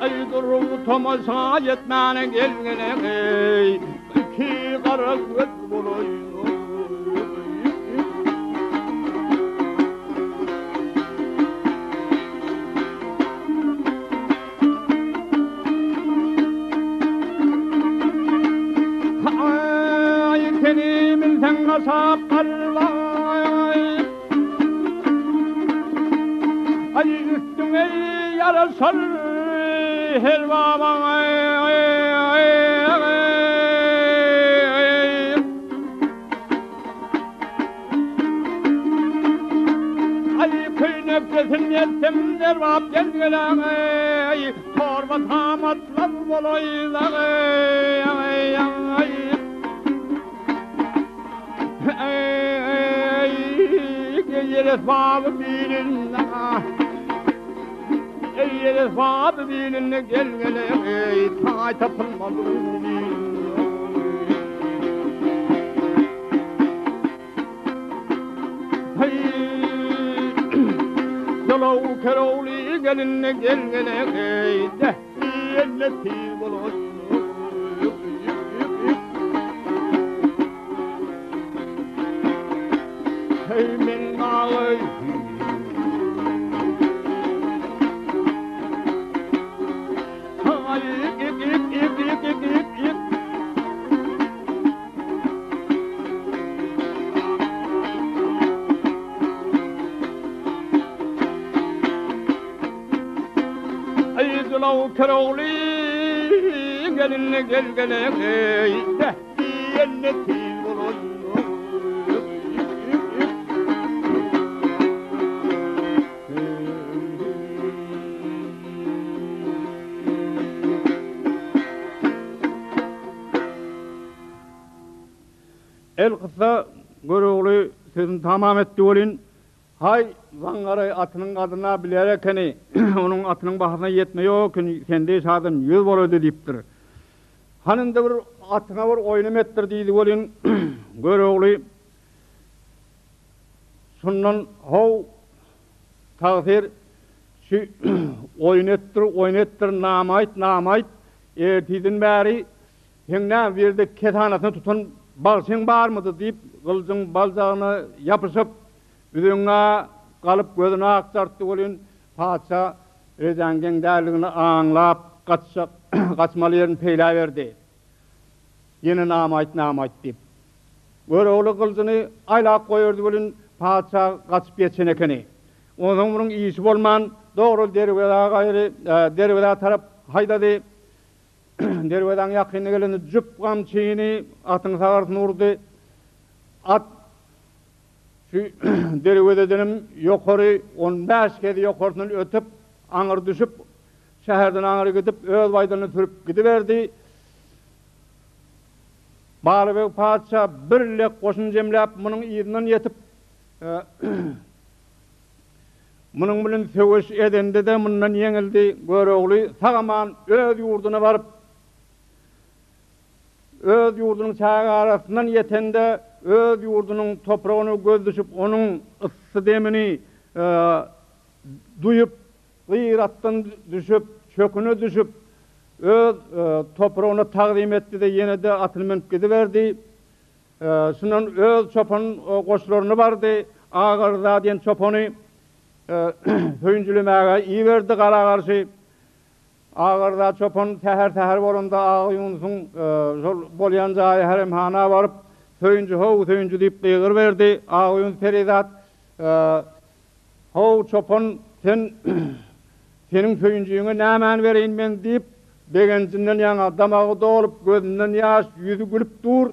Eý, durup tomaşa ýetmäne gel-gele, eý, iki gara göz bolaýyn. Aý, seni bilseň gaşap galbaý. Aý, üstüňe ýaraşar her babaň. Aý köýnekçesin ýetsem zerbap gel geleý, Torba tamatlar bolaýdagy. Eý, ýel esbaby bilinde, Eý, ýel esbaby bilinde gel geleý, Taý tapylmaz Jalaw kerowly gelinne gel gele eý dehdi elle tiz bolar. Hey men dagy Ay ik ik ik ik ik ik ik Eý jylaw Kerogly gelinle gel gele eý dehdi elle tiz bolaý. Elkyssa Görogly sözüni tamam etdi welin, Haý, zaňňar-aý, atynyň gadyryny-a bilýär ekeni, onuň atynyň bahasyna ýetme ýok ekeni, sende şadan ýüz bolady diýipdir. Hany indi bir atyňa bir oýnam etdir diýdi welin, Görogly şundan how, tagsyr, şu oýun etdir, oýun etdir, nama aýt, nama aýt, ertirden bäri Seň näme bu ýerde kesanasyny tutan bagşyň barmydy? diýip, gylyjyň baljagyna ýapyşyp, üzeňňä galyp gözüni akjartdy welin, patyşa rejäň geň däldigini aňlap, gaçjak, gaçmaly ýerini peýläberdi. Ýene nama aýt, nama aýt diýip. Görogly gylyjyny aýlap goýberdi welin, patyşa gaçyp ýetişen ekeni. Onsoň munuň işi bolman, dogry derwezä gaýry, derwezä tarap haýdady. Derwezäň ýakynyna gelende jüp gamçyny atyň sagyrsyna urdy. At şu derwezedenem ýokary on bäş gez ýokarsyndan ötüp, aňyr düşüp, şäherden aňyr gidip, öz baýdalyny sürüp gidiberdi. Balybeg patyşa bir lek goşun jemläp, munuň yzyndan ýetip, Munuň bilen söweş edende-de mundan ýeňildi. Görogly sag-aman öz ýurduna baryp, öz ýurdunyň çägi arasyndan ýetende, öz ýurdunyň topragyna göz düşüp, onuň yssy demini duýup, gyr atdan düşüp, çöküne düşüp, öz topragyna tagzym etdi-de, ýene-de atyny münüp gidiberdi. Şundan öz çopan goşlaryna bardy. Agarza diýen çopany söýünjilemäge iberdi gala garşy. Agarza çopan säher-säher bolanda Agaýunusyň şol bolýan jaýy haremhana baryp, Söýünji how, söýünji diýip gygyryberdi. Agaýunus perizat, How, çopan, sen seniň söýünjiňe nämäni bereýin men diýip, Begenjinden ýaňa damagy dolup, gözünden ýaş, ýüzi gülüp dur.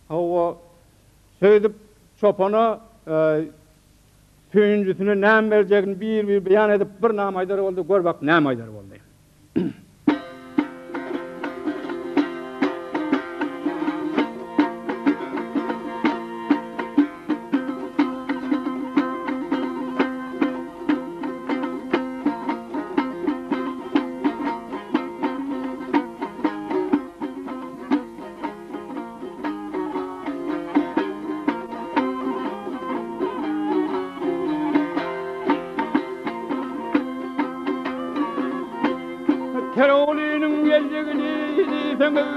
Hawa, şeýdip çopana. Söýünjisine näme berjegini bir-bir beýan edip bir nama aýdar boldy, gör bak näme aýdar boldy. Keroglynyň geljegini diýseňiz,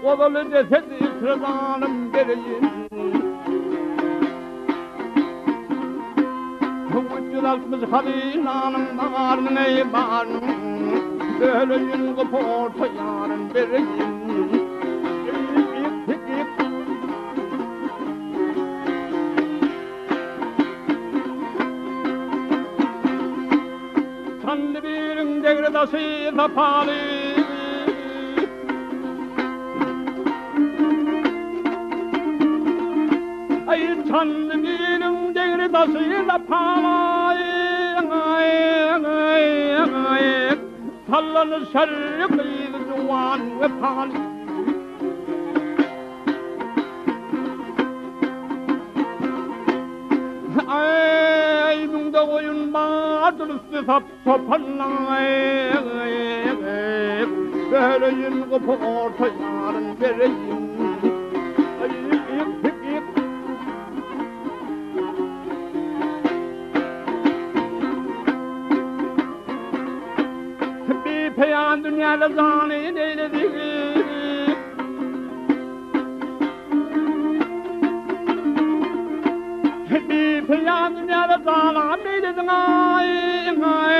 Ozaly jeset içre janym bereýin. 360 hazynanyň baryny, baryny, Böleýin gyp orta ýaryn bereýin. Çandy biriň degre daşy sapaly. Aý Çandy biriň degre daşy sapaly. Sallanyşar gyz juwan wepaly. Aý müňde goýun bardyr üsti sap çopanlaň Böleýin gopy orta ýaryn bereýin Bipeýan dünýäde jany neýledi. Bipeýan dünýäde janan neýlediň aý, aý,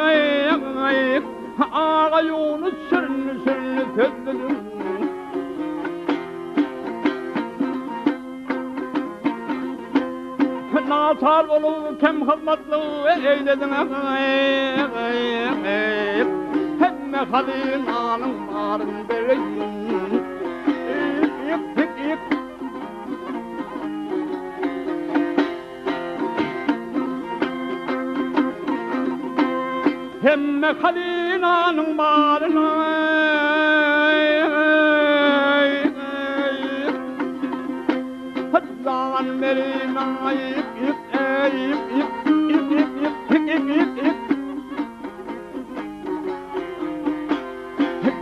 aý, aý. Aga Ýunus şirin-şirin sözlediň. Naçar bolup kem hyzmatlyk eýlediň Hemme hazynanyň baryn bereýin. Hemme hazynanyň baryn. Jan berin aýyp ýyp eýip ýyp ýyp ýyp ýyp ýyp ýyp ýyp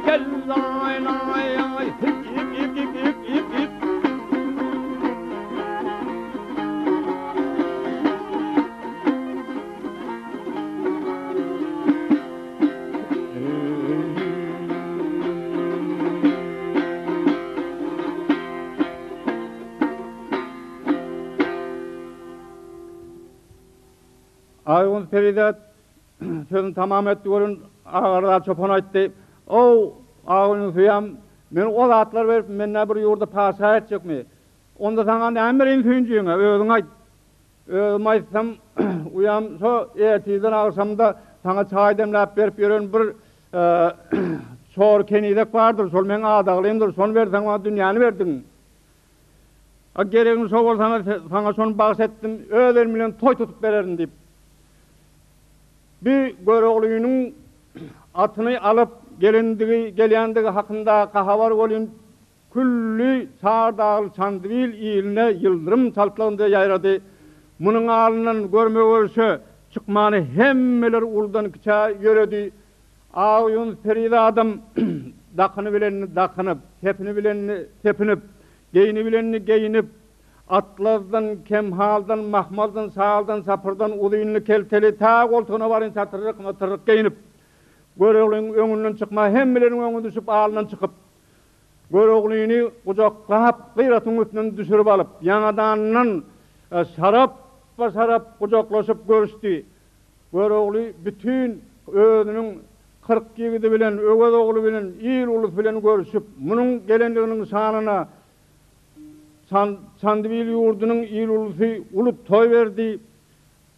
Gel aý aý aý ýyp ýyp ýyp ýyp ýyp ýyp Aýgun perizat sözüni tamam etdi welin, Agarda çopan aýtdy, Ow, Aýgun söýem, men o zatlary berip, men-ä bir ýurda patyşa etjekmi? Onda saňa näme bereýin söýünjiňe, özüň aýt. Özüm aýtsam, uýam şo ertirden agşamda saňa çaý demläp berip ýören bir çory kenizek bardyr, şol meň adaglymdyr, şony berseň maňa dünýäni berdiň. A geregiň şo bolsa saňa şony bagyş etdim, öz elim bilen toý tutup bererin diýip. Bir Göroglynyň atyny alyp gelendigi, gelýändigi hakyndaky habar welin Külli Çardagly Çandybil iline ýyldyrym çaltlygynda ýaýrady. Munuň alyndan görme-görşe çykmany hemmeler uludan-kiçä ýöredi. Agýunus perizadam dakynybilenini dakynyp, sepinibilenini sepinip, geýnibilenini geýnip, atlazdan, kemhaldan, mahmaldan, şaldan, çapyrdan uzynly-kelteli tä goltugyna barynça tyrryk-tyrryk geýnip, Göroglynyň öňünden çykma hemmeleriň öňüne düşüp alyndan çykyp, Göroglyny gujaklap, gyratyň üstünden düşürip alyp, ýaňadandan şarapba-şarap gujaklaşyp görüşdi. Görogly bütin özüniň 40 ýigidi bilen, Öwez ogly bilen, il-ulus bilen görüşip, munuň gelendiginiň şanyna Çandybil ýurdunyň il-ulusy uly toý berdi.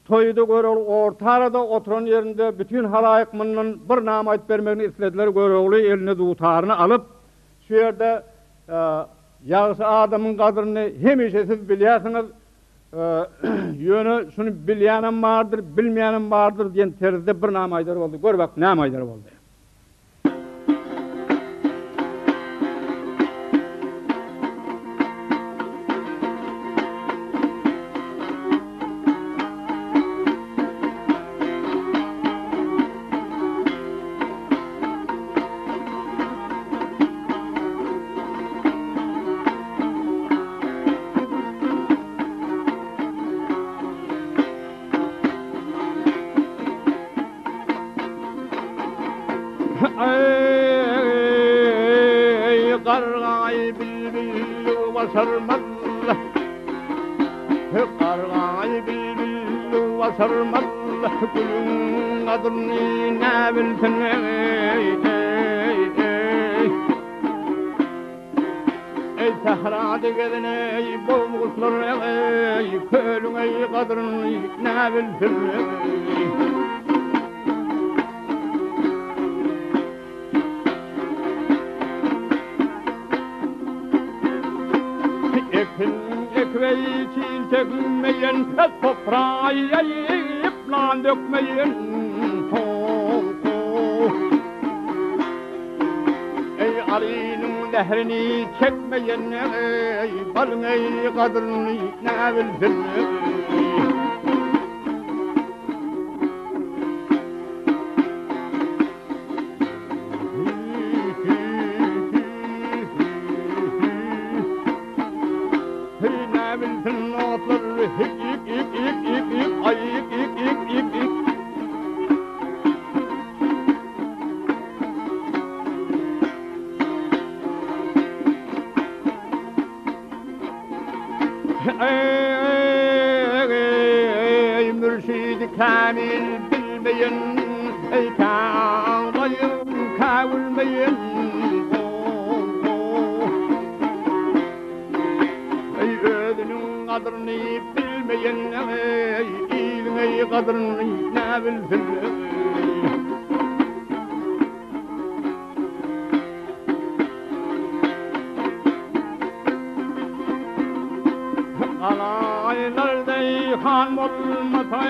Toýda Görogly orta arada oturan ýerinde bütin halaýyk mundan bir nama aýdyp bermegini islediler. Görogly eline dutaryny alyp, şu ýerde. Ýagşy adamyň gadryny hemişe siz bilýärsiňiz. Ýöne şuny bilýänem bardyr, bilmeýänem bardyr diýen terzde bir name aýdar boldy. Gör bak, näme aýdar boldy. Eý, gargaý bilbil başarmaz. Gargaý bilbil başarmaz. Gülüň gadryny näbilsin eý, eý, eý. Eý sährada gezen eý bozguşlar eý, kölüň eý gadryny näbilsin eý. Ekin ekip eý çil çekmeýen, topraga ýaýyp nan dökmeýen. Eý arynyň zährini çekmeýen eý, balyň eý gadryny näbilsin eý. Heý näbilsin dostlar hik ik ik ik ik ik aý ik ik ik ik ik. Eý, mürşidi kämil bilmeýen, eý, käglaýyn käwilmeýen, Eý, özüniň gadryny bilmeýen, eý, iliň eý gadryny näbilsin, eý. Galaýlar daýhan bolmasa,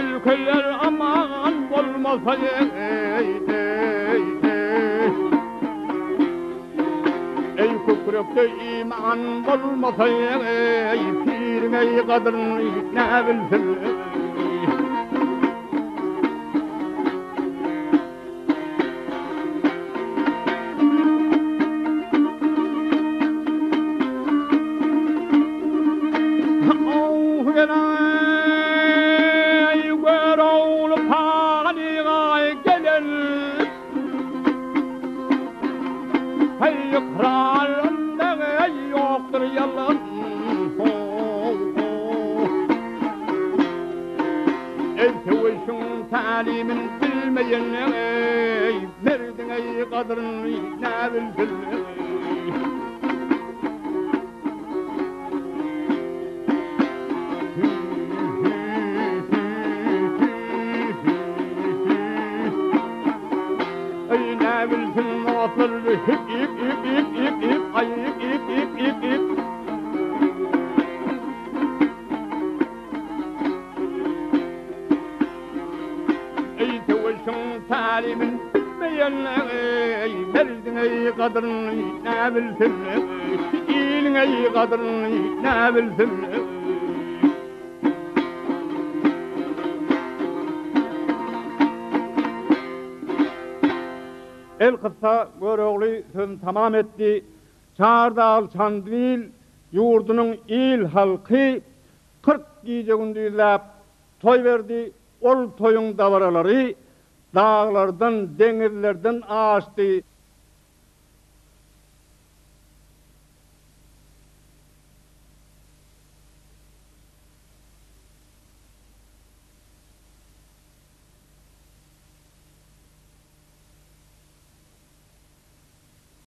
ülkeler aman bolmasa, eý, eý, eý. Eý kükrekde iman bolmasa, eý, piriň eý gadryny näbilsin, eý. Eý söweşiň tälimin bilmeýen eý, merdiň eý gadryny näbilsin eý. Eý näbilsin dostlar hip ip ip ip ip ip aý ip ip ip ip ip. Eý söweşiň tälimin bilmeýen eý, merdiň eý gadryny näbilsin eý, iliň eý gadryny näbilsin eý. Elkyssa Görogly sözüni tamam etdi. Çardag Çandybil ýurdunyň il-halky 40 gije-gündizläp toý berdi, ol toýuň dabaralary daglardan, deňizlerden aşdy.